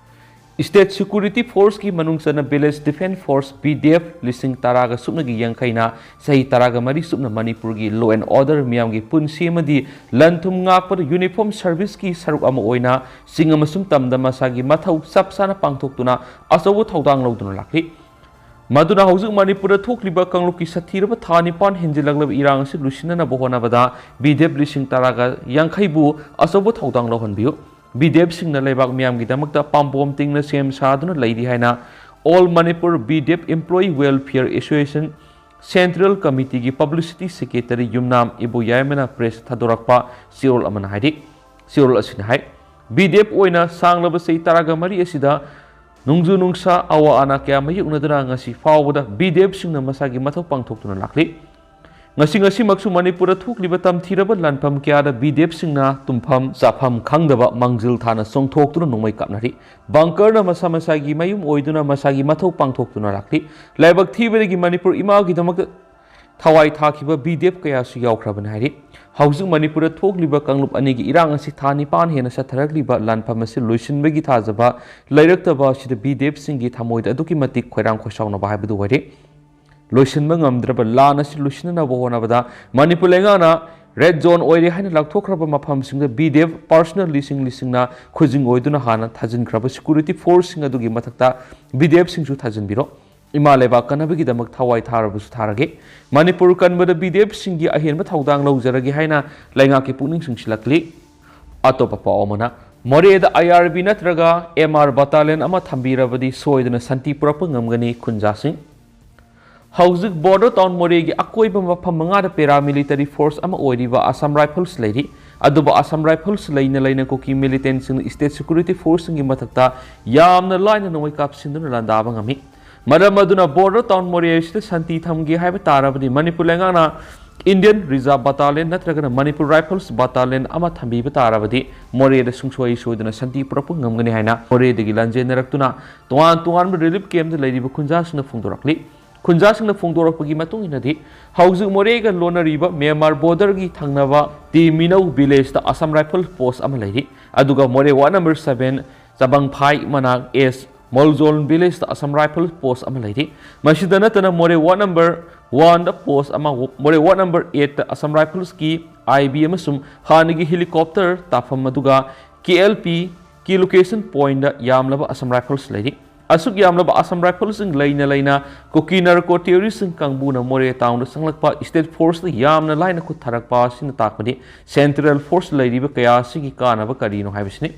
ꯁ꯭ꯇꯦꯠ ꯁꯦꯀ꯭ꯌꯨꯔꯤꯇꯤ ꯐꯣꯔꯁꯀꯤ ꯃꯅꯨꯡ ꯆꯟꯅ village defence force, B D F, ꯂꯤꯁꯤꯡ ꯇꯔꯥꯒ ꯁꯨꯞꯅꯒꯤ ꯌꯥꯡꯈꯩꯅ ꯆꯍꯤ ꯇꯔꯥꯒ ꯃꯔꯤ ꯆꯨꯞꯅ ꯃꯅꯤꯄꯨꯔꯒꯤ law and order, ꯃꯤꯌꯥꯝꯒꯤ ꯄꯨꯟꯁꯤ ꯑꯃꯗꯤ ꯂꯟ ꯊꯨꯝ ꯉꯥꯛꯄꯗ ꯌꯨꯅꯤꯐꯣꯔꯝ ꯁꯔꯚꯤꯁꯀꯤ ꯁꯔꯨꯛ ꯑꯃ ꯑꯣꯏꯅ ꯆꯤꯡ ꯑꯃꯁꯨꯡ ꯇꯝꯗ ꯃꯁꯥꯒꯤ ꯃꯊꯧ ꯆꯞ ꯆꯥꯅ ꯄꯥꯡꯊꯣꯛꯇꯨꯅ ꯑꯆꯧꯕ ꯊꯧꯗꯥꯡ ꯂꯧꯗꯨꯅ ꯂꯥꯛꯂꯤ꯫ ꯃꯗꯨꯅ ꯍꯧꯖꯤꯛ ꯃꯅꯤꯄꯨꯔꯗ ꯊꯣꯛꯂꯤꯕ ꯀꯥꯡꯂꯨꯞꯀꯤ ꯁꯥꯊꯤꯔꯕ ꯊꯥ ꯅꯤꯄꯥꯟ ꯍꯦꯟꯖꯤꯜꯂꯛꯂꯕ ꯏꯔꯥꯡ ꯑꯁꯤ ꯂꯣꯏꯁꯤꯟꯅꯅꯕ ꯍꯣꯠꯅꯕꯗ ꯕꯤ ꯗꯤ ꯑꯦꯐ ꯂꯤꯁꯤꯡ ꯇꯔꯥꯒ ꯌꯥꯡꯈꯩꯕꯨ ꯑꯆꯧꯕ ꯊꯧꯗꯥꯡ ꯂꯧꯍꯟꯕꯤꯌꯨ꯫ ꯕꯤ ꯗꯤ ꯑꯦꯐꯁꯤꯡꯅ ꯂꯩꯕꯥꯛ ꯃꯤꯌꯥꯝꯒꯤꯗꯃꯛꯇ ꯄꯥꯝꯕꯣꯝ ꯇꯤꯡꯅ ꯁꯦꯝ ꯁꯥꯗꯨꯅ ꯂꯩꯔꯤ ꯍꯥꯏꯅ All Manipur B D F Employee Welfare Association Central Committeeꯒꯤ Publicity Secretary ꯌꯨꯝꯅꯥꯝ ꯏꯕꯣꯌꯥꯏꯃꯅ ꯄ꯭ꯔꯦꯁ ꯊꯥꯗꯣꯔꯛꯄ ꯆꯦꯔꯣꯜ ꯑꯃꯅ ꯍꯥꯏꯔꯤ꯫ ꯆꯦꯔꯣꯜ ꯑꯁꯤꯅ ꯍꯥꯏ, ꯕꯤ ꯗꯤ ꯑꯦꯐ ꯑꯣꯏꯅ ꯁꯥꯡꯂꯕ ꯆꯍꯤ ꯇꯔꯥꯒ ꯃꯔꯤ ꯑꯁꯤꯗ ꯅꯣꯡꯖꯨ ꯅꯨꯡꯁꯥ, ꯑꯋꯥ ꯑꯅꯥ ꯀꯌꯥ ꯃꯥꯌꯣꯛꯅꯗꯨꯅ ꯉꯁꯤ ꯐꯥꯎꯕꯗ ꯕꯤ ꯗꯤ ꯑꯦꯐꯁꯤꯡꯅ ꯃꯁꯥꯒꯤ ꯃꯊꯧ ꯄꯥꯡꯊꯣꯛꯇꯨꯅ ꯂꯥꯛꯂꯤ꯫ ꯉꯁꯤ, ꯉꯁꯤꯃꯛꯁꯨ ꯃꯅꯤꯄꯨꯔꯗ ꯊꯣꯛꯂꯤꯕ ꯇꯝꯊꯤꯔꯕ ꯂꯥꯟꯐꯝ ꯀꯌꯥꯗ ꯕꯤ ꯗꯤ ꯑꯦꯐꯁꯤꯡꯅ ꯇꯨꯝꯐꯝ ꯆꯥꯐꯝ ꯈꯪꯗꯕ ꯃꯥꯡꯖꯤꯜ ꯊꯥꯅ ꯆꯣꯡꯊꯣꯛꯇꯨꯅ ꯅꯣꯡꯃꯩ ꯀꯥꯞꯅꯔꯤ꯫ ꯕꯪꯀꯔꯅ ꯃꯁꯥ ꯃꯁꯥꯒꯤ ꯃꯌꯨꯝ ꯑꯣꯏꯗꯨꯅ ꯃꯁꯥꯒꯤ ꯃꯊꯧ ꯄꯥꯡꯊꯣꯛꯇꯨꯅ ꯂꯥꯛꯂꯤ꯫ ꯂꯥꯏꯕꯛ ꯊꯤꯕꯗꯒꯤ ꯃꯅꯤꯄꯨꯔ ꯏꯃꯥꯒꯤꯗꯃꯛꯇ ꯊꯋꯥꯏ ꯊꯥꯈꯤꯕ ꯕꯤ ꯗꯤ ꯑꯦꯐ ꯀꯌꯥꯁꯨ ꯌꯥꯎꯈ꯭ꯔꯕꯅꯤ ꯍꯥꯏꯔꯤ꯫ ꯍꯧꯖꯤꯛ ꯃꯅꯤꯄꯨꯔꯗ ꯊꯣꯛꯂꯤꯕ ꯀꯥꯡꯂꯨꯞ ꯑꯅꯤꯒꯤ ꯏꯔꯥꯡ ꯑꯁꯤ ꯊꯥ ꯅꯤꯄꯥꯟ ꯍꯦꯟꯅ ꯆꯠꯊꯔꯛꯂꯤꯕ ꯂꯥꯟꯐꯝ ꯑꯁꯤ ꯂꯣꯏꯁꯤꯟꯕꯒꯤ ꯊꯥꯖꯕ ꯂꯩꯔꯛꯇꯕ ꯑꯁꯤꯗ ꯕꯤ ꯗꯤ ꯑꯦꯐꯁꯤꯡꯒꯤ ꯊꯃꯣꯏꯗ ꯑꯗꯨꯛꯀꯤ ꯃꯇꯤꯛ ꯈꯣꯏꯔꯥꯡ ꯈꯣꯏꯁꯥꯎꯅꯕ ꯍꯥꯏꯕꯗꯨ ꯑꯣꯏꯔꯦ꯫ ꯂꯣꯏꯁꯤꯟꯕ ꯉꯝꯗ꯭ꯔꯕ ꯂꯥꯟ ꯑꯁꯤ ꯂꯣꯏꯁꯤꯟꯅꯅꯕ ꯍꯣꯠꯅꯕꯗ ꯃꯅꯤꯄꯨꯔ ꯂꯩꯉꯥꯛꯅ ꯔꯦꯗ ꯖꯣꯟ ꯑꯣꯏꯔꯦ ꯍꯥꯏꯅ ꯂꯥꯎꯊꯣꯛꯈ꯭ꯔꯕ ꯃꯐꯝꯁꯤꯡꯗ ꯕꯤ ꯗꯤ ꯑꯦꯐ ꯄꯥꯔꯁꯅꯦꯜ ꯂꯤꯁꯤꯡ ꯂꯤꯁꯤꯡꯅ ꯈꯨꯖꯤꯡ ꯑꯣꯏꯗꯨꯅ ꯍꯥꯟꯅ ꯊꯥꯖꯤꯟꯈ꯭ꯔꯕ ꯁꯦꯀ꯭ꯌꯨꯔꯤꯇꯤ ꯐꯣꯔꯁꯁꯤꯡ ꯑꯗꯨꯒꯤ ꯃꯊꯛꯇ ꯕꯤ ꯗꯤ ꯑꯦꯐꯁꯤꯡꯁꯨ ꯊꯥꯖꯤꯟꯕꯤꯔꯣ꯫ ꯏꯃꯥ ꯂꯩꯕꯥꯛ ꯀꯟꯅꯕꯒꯤꯗꯃꯛ ꯊꯋꯥꯏ ꯊꯥꯔꯕꯁꯨ ꯊꯥꯔꯒꯦ꯫ ꯃꯅꯤꯄꯨꯔ ꯀꯟꯕꯗ ꯕꯤ ꯗꯤ ꯑꯦꯐꯁꯤꯡꯒꯤ ꯑꯍꯦꯟꯕ ꯊꯧꯗꯥꯡ ꯂꯧꯖꯔꯒꯦ ꯍꯥꯏꯅ ꯂꯩꯉꯥꯛꯀꯤ ꯄꯨꯛꯅꯤꯡ ꯆꯤꯡꯁꯤꯜꯂꯛꯂꯤ꯫ ꯑꯇꯣꯞꯄ ꯄꯥꯎ ꯑꯃꯅ, ꯃꯣꯔꯦꯗ ꯑꯥꯏ ꯑꯥꯔ ꯕꯤ ꯅꯠꯇ꯭ꯔꯒ ꯑꯦꯝ ꯑꯥꯔ ꯕꯇꯥꯂꯤꯌꯟ ꯑꯃ ꯊꯝꯕꯤꯔꯕꯗꯤ ꯁꯣꯏꯗꯅ ꯁꯥꯟꯇꯤ ꯄꯨꯔꯛꯄ ꯉꯝꯒꯅꯤ, ꯈꯨꯟꯖꯥꯁꯤꯡ꯫ ꯍꯧꯖꯤꯛ ꯕꯣꯔꯗꯔ ꯇꯥꯎꯟ ꯃꯣꯔꯦꯒꯤ ꯑꯀꯣꯏꯕ ꯃꯐꯝ ꯃꯉꯥꯗ ꯄꯦꯔꯥꯃꯤꯂꯤꯇꯔꯤ ꯐꯣꯔꯁ ꯑꯃ ꯑꯣꯏꯔꯤꯕ ꯑꯁꯥꯝ ꯔꯥꯏꯐꯜꯁ ꯂꯩꯔꯤ꯫ ꯑꯗꯨꯕꯨ ꯑꯁꯥꯝ ꯔꯥꯏꯐꯜꯁ ꯂꯩꯅ ꯂꯩꯅ ꯀꯨꯀꯤ ꯃꯤꯂꯤꯇꯦꯟꯁꯤꯡꯅ ꯁ꯭ꯇꯦꯠ ꯁꯦꯀ꯭ꯌꯨꯔꯤꯇꯤ ꯐꯣꯔꯁꯁꯤꯡꯒꯤ ꯃꯊꯛꯇ ꯌꯥꯝꯅ ꯂꯥꯏꯅ ꯅꯣꯡꯃꯩ ꯀꯥꯞꯁꯤꯟꯗꯨꯅ ꯂꯥꯟꯗꯥꯕ ꯉꯝꯃꯤ꯫ ꯃꯔꯝ ꯑꯗꯨꯅ border town ꯃꯣꯔꯦ ꯑꯁꯤꯗ ꯁꯥꯟꯇꯤ ꯊꯝꯒꯦ ꯍꯥꯏꯕ ꯇꯥꯔꯕꯗꯤ ꯃꯅꯤꯄꯨꯔ ꯂꯩꯉꯥꯛꯅ Indian Reserve Battalion ꯅꯠꯇ꯭ꯔꯒꯅ Manipur Rifles Battalion ꯑꯃ ꯊꯝꯕꯤꯕ ꯇꯥꯔꯕꯗꯤ ꯃꯣꯔꯦꯗ ꯁꯨꯡꯁꯣꯏ ꯁꯣꯏꯗꯅ ꯁꯥꯟꯇꯤ ꯄꯨꯔꯛꯄ ꯉꯝꯒꯅꯤ ꯍꯥꯏꯅ ꯃꯣꯔꯦꯗꯒꯤ ꯂꯥꯟꯖꯦꯟꯅꯔꯛꯇꯨꯅ ꯇꯣꯉꯥꯟ ꯇꯣꯉꯥꯟꯕ relief camp ꯗ ꯂꯩꯔꯤꯕ ꯈꯨꯟꯖꯥꯁꯤꯡꯅ ꯐꯣꯡꯗꯣꯔꯛꯂꯤ꯫ ꯈꯨꯟꯖꯥꯁꯤꯡꯅ ꯐꯣꯡꯗꯣꯔꯛꯄꯒꯤ ꯃꯇꯨꯡ ꯏꯟꯅꯗꯤ ꯍꯧꯖꯤꯛ ꯃꯣꯔꯦꯒ ꯂꯣꯟꯅꯔꯤꯕ ꯃ꯭ꯌꯥꯟꯃꯥꯔ border ꯒꯤ ꯊꯪꯅꯕ ꯇꯤ ꯃꯤꯅꯧ village ꯇ Assam Rifle post ꯑꯃ ꯂꯩꯔꯤ꯫ ꯑꯗꯨꯒ ꯃꯣꯔꯦ ward number seven ꯆꯕꯪꯐꯥꯏ ꯃꯅꯥꯛ S ꯃꯣꯜꯖꯣꯜ village ꯇ Assam Rifle post ꯑꯃ ꯂꯩꯔꯤ꯫ ꯃꯁꯤꯗ ꯅꯠꯇꯅ ꯃꯣꯔꯦ ward number one ꯗ post ꯑꯃ, ꯃꯣꯔꯦ ward number eight ꯇ Assam Rifles ꯀꯤ I B ꯑꯃꯁꯨꯡ ꯍꯥꯟꯅꯒꯤ helicopter ꯇꯥꯐꯝ ꯑꯗꯨꯒ K L P ꯀꯤ location point ꯗ ꯌꯥꯝꯂꯕ Assam Rifles ꯂꯩꯔꯤ꯫ ꯑꯁꯨꯛ ꯌꯥꯝꯂꯕ Assam Rifles ꯁꯤꯡ ꯂꯩꯅ ꯂꯩꯅ ꯀꯨꯀꯤ narco terrorist ꯁꯤꯡ ꯀꯥꯡꯕꯨꯅ ꯃꯣꯔꯦ town ꯗ ꯆꯪꯂꯛꯄ state force ꯇ ꯌꯥꯝꯅ ꯂꯥꯏꯅ ꯈꯨꯠ ꯊꯥꯔꯛꯄ ꯑꯁꯤꯅ ꯇꯥꯛꯄꯗꯤ central force ꯂꯩꯔꯤꯕ ꯀꯌꯥ ꯑꯁꯤꯒꯤ ꯀꯥꯟꯅꯕ ꯀꯔꯤꯅꯣ ꯍꯥꯏꯕꯁꯤꯅꯤ꯫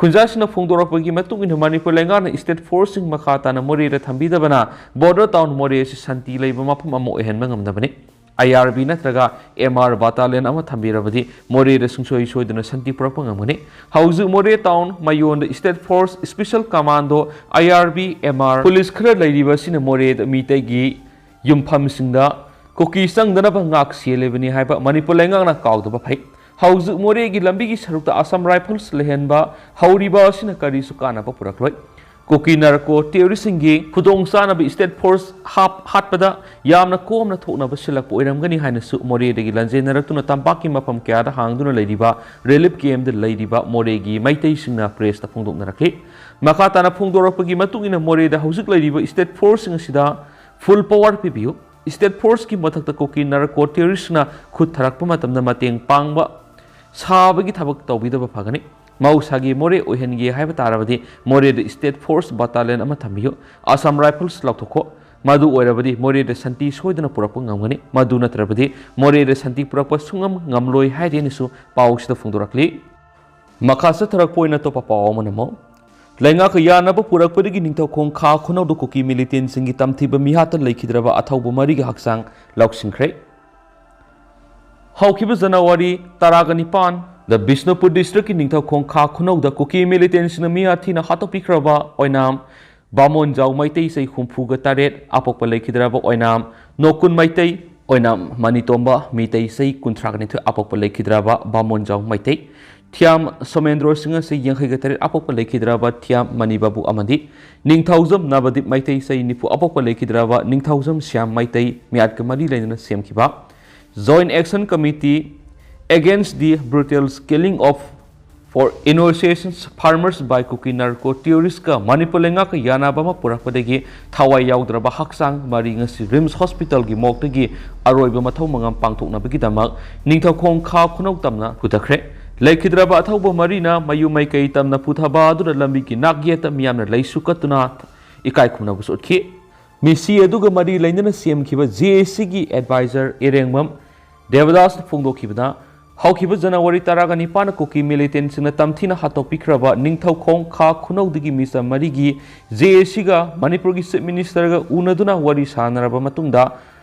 ꯈꯨꯟꯖꯥꯁꯤꯡꯅ ꯐꯣꯡꯗꯣꯔꯛꯄꯒꯤ ꯃꯇꯨꯡ ꯏꯟꯅ ꯃꯅꯤꯄꯨꯔ ꯂꯩꯉꯥꯛꯅ state force ꯁꯤꯡ ꯃꯈꯥ ꯇꯥꯅ ꯃꯣꯔꯦꯗ ꯊꯝꯕꯤꯗꯕꯅ border town ꯃꯣꯔꯦ ꯑꯁꯤ ꯁꯥꯟꯇꯤ ꯂꯩꯕ ꯃꯐꯝ ꯑꯃ ꯑꯣꯏꯍꯟꯕ ꯉꯝꯗꯕꯅꯤ꯫ I R B ꯅꯠꯇ꯭ꯔꯒ M R battalion ꯑꯃ ꯊꯝꯕꯤꯔꯕꯗꯤ ꯃꯣꯔꯦꯗ ꯁꯨꯡꯁꯣꯏ ꯁꯣꯏꯗꯅ ꯁꯥꯟꯇꯤ ꯄꯨꯔꯛꯄ ꯉꯝꯒꯅꯤ꯫ ꯍꯧꯖꯤꯛ ꯃꯣꯔꯦ town ꯃꯌꯣꯟꯗ state force, special commando, I R B, M R police ꯈꯔ ꯂꯩꯔꯤꯕ ꯑꯁꯤꯅ ꯃꯣꯔꯦꯗ ꯃꯤꯇꯩꯒꯤ ꯌꯨꯝꯐꯝꯁꯤꯡꯗ ꯀꯨꯀꯤ ꯆꯪꯗꯅꯕ ꯉꯥꯛ ꯁꯦꯜꯂꯤꯕꯅꯤ ꯍꯥꯏꯕ ꯃꯅꯤꯄꯨꯔ ꯂꯩꯉꯥꯛꯅ ꯀꯥꯎꯗꯕ ꯐꯩ꯫ ꯍꯧꯖꯤꯛ ꯃꯣꯔꯦꯒꯤ ꯂꯝꯕꯤꯒꯤ ꯁꯔꯨꯛꯇ Assam Rifles ꯂꯩꯍꯟꯕ ꯍꯧꯔꯤꯕ ꯑꯁꯤꯅ ꯀꯔꯤꯁꯨ ꯀꯥꯟꯅꯕ ꯄꯨꯔꯛꯂꯣꯏ꯫ ꯀꯨꯀꯤ narco terrorist ꯁꯤꯡꯒꯤ ꯈꯨꯗꯣꯡ ꯆꯥꯅꯕ state force ꯍꯥꯞ-, ꯍꯥꯠꯄꯗ ꯌꯥꯝꯅ ꯀꯣꯝꯅ ꯊꯣꯛꯅꯕ ꯁꯤꯜꯂꯛꯄ ꯑꯣꯏꯔꯝꯒꯅꯤ ꯍꯥꯏꯅꯁꯨ ꯃꯣꯔꯦꯗꯒꯤ ꯂꯥꯟꯖꯦꯟꯅꯔꯛꯇꯨꯅ ꯇꯝꯄꯥꯛꯀꯤ ꯃꯐꯝ ꯀꯌꯥꯗ ꯍꯥꯡꯗꯨꯅ ꯂꯩꯔꯤꯕ relief camp ꯗ ꯂꯩꯔꯤꯕ ꯃꯣꯔꯦꯒꯤ ꯃꯩꯇꯩꯁꯤꯡꯅ press ꯇ ꯐꯣꯡꯗꯣꯛꯅꯔꯛꯂꯤ꯫ ꯃꯈꯥ ꯇꯥꯅ ꯐꯣꯡꯗꯣꯔꯛꯄꯒꯤ ꯃꯇꯨꯡ ꯏꯟꯅ ꯃꯣꯔꯦꯗ ꯍꯧꯖꯤꯛ ꯂꯩꯔꯤꯕ state force ꯁꯤꯡ ꯑꯁꯤꯗ full power ꯄꯤꯕꯤꯌꯨ꯫ State force ꯀꯤ ꯃꯊꯛꯇ ꯀꯨꯀꯤ narco terrorist ꯅ ꯈꯨꯠ ꯊꯥꯔꯛꯄ ꯃꯇꯝꯗ ꯃꯇꯦꯡ ꯄꯥꯡꯕ ꯁꯥꯕꯒꯤ ꯊꯕꯛ ꯇꯧꯕꯤꯗꯕ ꯐꯒꯅꯤ꯫ ꯃꯍꯧꯁꯥꯒꯤ ꯃꯣꯔꯦ ꯑꯣꯏꯍꯟꯒꯦ ꯍꯥꯏꯕ ꯇꯥꯔꯕꯗꯤ ꯃꯣꯔꯦꯗ state force battalion ꯑꯃ ꯊꯝꯕꯤꯌꯨ꯫ Assam Rifles ꯂꯧꯊꯣꯛꯈꯣ꯫ ꯃꯗꯨ ꯑꯣꯏꯔꯕꯗꯤ ꯃꯣꯔꯦꯗ ꯁꯥꯟꯇꯤ ꯁꯣꯏꯗꯅ ꯄꯨꯔꯛꯄ ꯉꯝꯒꯅꯤ꯫ ꯃꯗꯨ ꯅꯠꯇ꯭ꯔꯕꯗꯤ ꯃꯣꯔꯦꯗ ꯁꯥꯟꯇꯤ ꯄꯨꯔꯛꯄ ꯁꯨꯡꯉꯝ ꯉꯝꯂꯣꯏ ꯍꯥꯏꯗꯦꯅꯁꯨ ꯄꯥꯎꯁꯤꯗ ꯐꯣꯡꯗꯣꯔꯛꯂꯤ꯫ ꯃꯈꯥ ꯆꯠꯊꯔꯛꯄ ꯑꯣꯏꯅ ꯑꯇꯣꯞꯄ ꯄꯥꯎ ꯑꯃꯅ ꯑꯃꯨꯛ ꯂꯩꯉꯥꯛꯀ ꯌꯥꯅꯕ ꯄꯨꯔꯛꯄꯗꯒꯤ ꯅꯤꯡꯊꯧꯈꯣꯡ ꯈꯥ ꯈꯨꯅꯧꯗ ꯀꯨꯀꯤ militant ꯁꯤꯡꯒꯤ ꯇꯝꯊꯤꯕ ꯃꯤꯍꯥꯠꯇ ꯂꯩꯈꯤꯗ꯭ꯔꯕ ꯑꯊꯧꯕ ꯃꯔꯤꯒꯤ ꯍꯛꯆꯥꯡ ꯂꯧꯁꯤꯟꯈ꯭ꯔꯦ꯫ ꯍꯧꯈꯤꯕ ꯖꯅꯋꯥꯔꯤ ꯇꯔꯥꯒ ꯅꯤꯄꯥꯟꯗ ꯕꯤꯁꯅꯨꯄꯨꯔ district ꯀꯤ ꯅꯤꯡꯊꯧꯈꯣꯡ ꯈꯥ ꯈꯨꯅꯧꯗ ꯀꯨꯀꯤ militant ꯁꯤꯡꯅ ꯃꯤꯍꯥꯠ ꯊꯤꯅ ꯍꯥꯠꯇꯣꯛꯄꯤꯈ꯭ꯔꯕ ꯑꯣꯏꯅꯥꯝ ꯕꯥꯃꯣꯟꯖꯥꯎ ꯃꯩꯇꯩ ꯆꯍꯤ ꯍꯨꯝꯐꯨꯒ ꯇꯔꯦꯠ ꯑꯄꯣꯛꯄ ꯂꯩꯈꯤꯗ꯭ꯔꯕ ꯑꯣꯏꯅꯥꯝ ꯅꯣꯀꯨꯟ ꯃꯩꯇꯩ, ꯑꯣꯏꯅꯥꯝ ꯃꯅꯤꯇꯣꯝꯕ ꯃꯤꯇꯩ ꯆꯍꯤ ꯀꯨꯟꯊ꯭ꯔꯥꯒ ꯅꯤꯊꯣꯏ ꯑꯄꯣꯛꯄ ꯂꯩꯈꯤꯗ꯭ꯔꯕ ꯕꯥꯃꯣꯟꯖꯥꯎ ꯃꯩꯇꯩ, ꯊꯤꯌꯥꯝ ꯁꯣꯃꯦꯟꯗ꯭ꯔꯣ ꯁꯤꯡ ꯑꯁꯤ ꯌꯥꯡꯈꯩꯒ ꯇꯔꯦꯠ ꯑꯄꯣꯛꯄ ꯂꯩꯈꯤꯗ꯭ꯔꯕ ꯊꯤꯌꯥꯝ ꯃꯅꯤ ꯕꯥꯕꯨ ꯑꯃꯗꯤ ꯅꯤꯡꯊꯧꯖꯝ ꯅꯕꯗꯤꯞ ꯃꯩꯇꯩ ꯆꯍꯤ ꯅꯤꯐꯨ ꯑꯄꯣꯛꯄ ꯂꯩꯈꯤꯗ꯭ꯔꯕ ꯅꯤꯡꯊꯧꯖꯝ ꯁ꯭ꯌꯥꯝ ꯃꯩꯇꯩ ꯃꯤꯌꯥꯠꯀ ꯃꯔꯤ ꯂꯩꯅꯅ ꯁꯦꯝꯈꯤꯕ Joint Action Committee Against the Brutal Killing of for Innocent Farmers by Kuki Narco Terroristꯀ Manipur ꯂꯩꯉꯥꯛꯀ ꯌꯥꯅꯕ ꯑꯃ ꯄꯨꯔꯛꯄꯗꯒꯤ ꯊꯋꯥꯏ ꯌꯥꯎꯗ꯭ꯔꯕ ꯍꯛꯆꯥꯡ ꯃꯔꯤ ꯉꯁꯤ ꯔꯤꯝꯁ ꯍꯣꯁꯄꯤꯇꯥꯜꯒꯤ ꯃꯣꯔꯒꯇꯒꯤ ꯑꯔꯣꯏꯕ ꯃꯊꯧ ꯃꯉꯝ ꯄꯥꯡꯊꯣꯛꯅꯕꯒꯤꯗꯃꯛ ꯅꯤꯡꯊꯧꯈꯣꯡ ꯈꯥ ꯈꯨꯅꯧ ꯇꯝꯅ ꯄꯨꯊꯈ꯭ꯔꯦ꯫ ꯂꯩꯈꯤꯗ꯭ꯔꯕ ꯑꯊꯧꯕ ꯃꯔꯤꯅ ꯃꯌꯨꯝ ꯃꯩꯀꯩ ꯇꯝꯅ ꯄꯨꯊꯕ ꯑꯗꯨꯅ ꯂꯝꯕꯤꯒꯤ ꯅꯥꯛ ꯌꯦꯠꯇ ꯃꯤꯌꯥꯝꯅ ꯂꯩꯁꯨ ꯀꯠꯇꯨꯅ ꯏꯀꯥꯏ ꯈꯨꯝꯅꯕꯁꯨ ꯎꯠꯈꯤ꯫ ꯃꯤꯁꯤ ꯑꯗꯨꯒ ꯃꯔꯤ ꯂꯩꯅꯅ ꯁꯦꯝꯈꯤꯕ J A Cꯒꯤ ꯑꯦꯗꯚꯥꯏꯖꯔ ꯏꯔꯦꯡꯕꯝ ꯗꯦꯕꯗꯥꯁꯅ ꯐꯣꯡꯗꯣꯛꯈꯤꯕꯗ, ꯍꯧꯈꯤꯕ ꯖꯅꯋꯥꯔꯤ ꯇꯔꯥꯒ ꯅꯤꯄꯥꯟꯗ ꯀꯨꯀꯤ ꯃꯤꯂꯤꯇꯦꯟꯁꯤꯡꯅ ꯇꯝꯊꯤꯅ ꯍꯥꯠꯇꯣꯛꯄꯤꯈ꯭ꯔꯕ ꯅꯤꯡꯊꯧꯈꯣꯡ ꯈꯥ ꯈꯨꯅꯧꯗꯒꯤ ꯃꯤꯆꯝ ꯃꯔꯤꯒꯤ J A Cꯒ ꯃꯅꯤꯄꯨꯔꯒꯤ ꯆꯤꯐ ꯃꯤꯅꯤꯁꯇꯔꯒ ꯎꯅꯗꯨꯅ ꯋꯥꯔꯤ ꯁꯥꯅꯔꯕ ꯃꯇꯨꯡꯗ,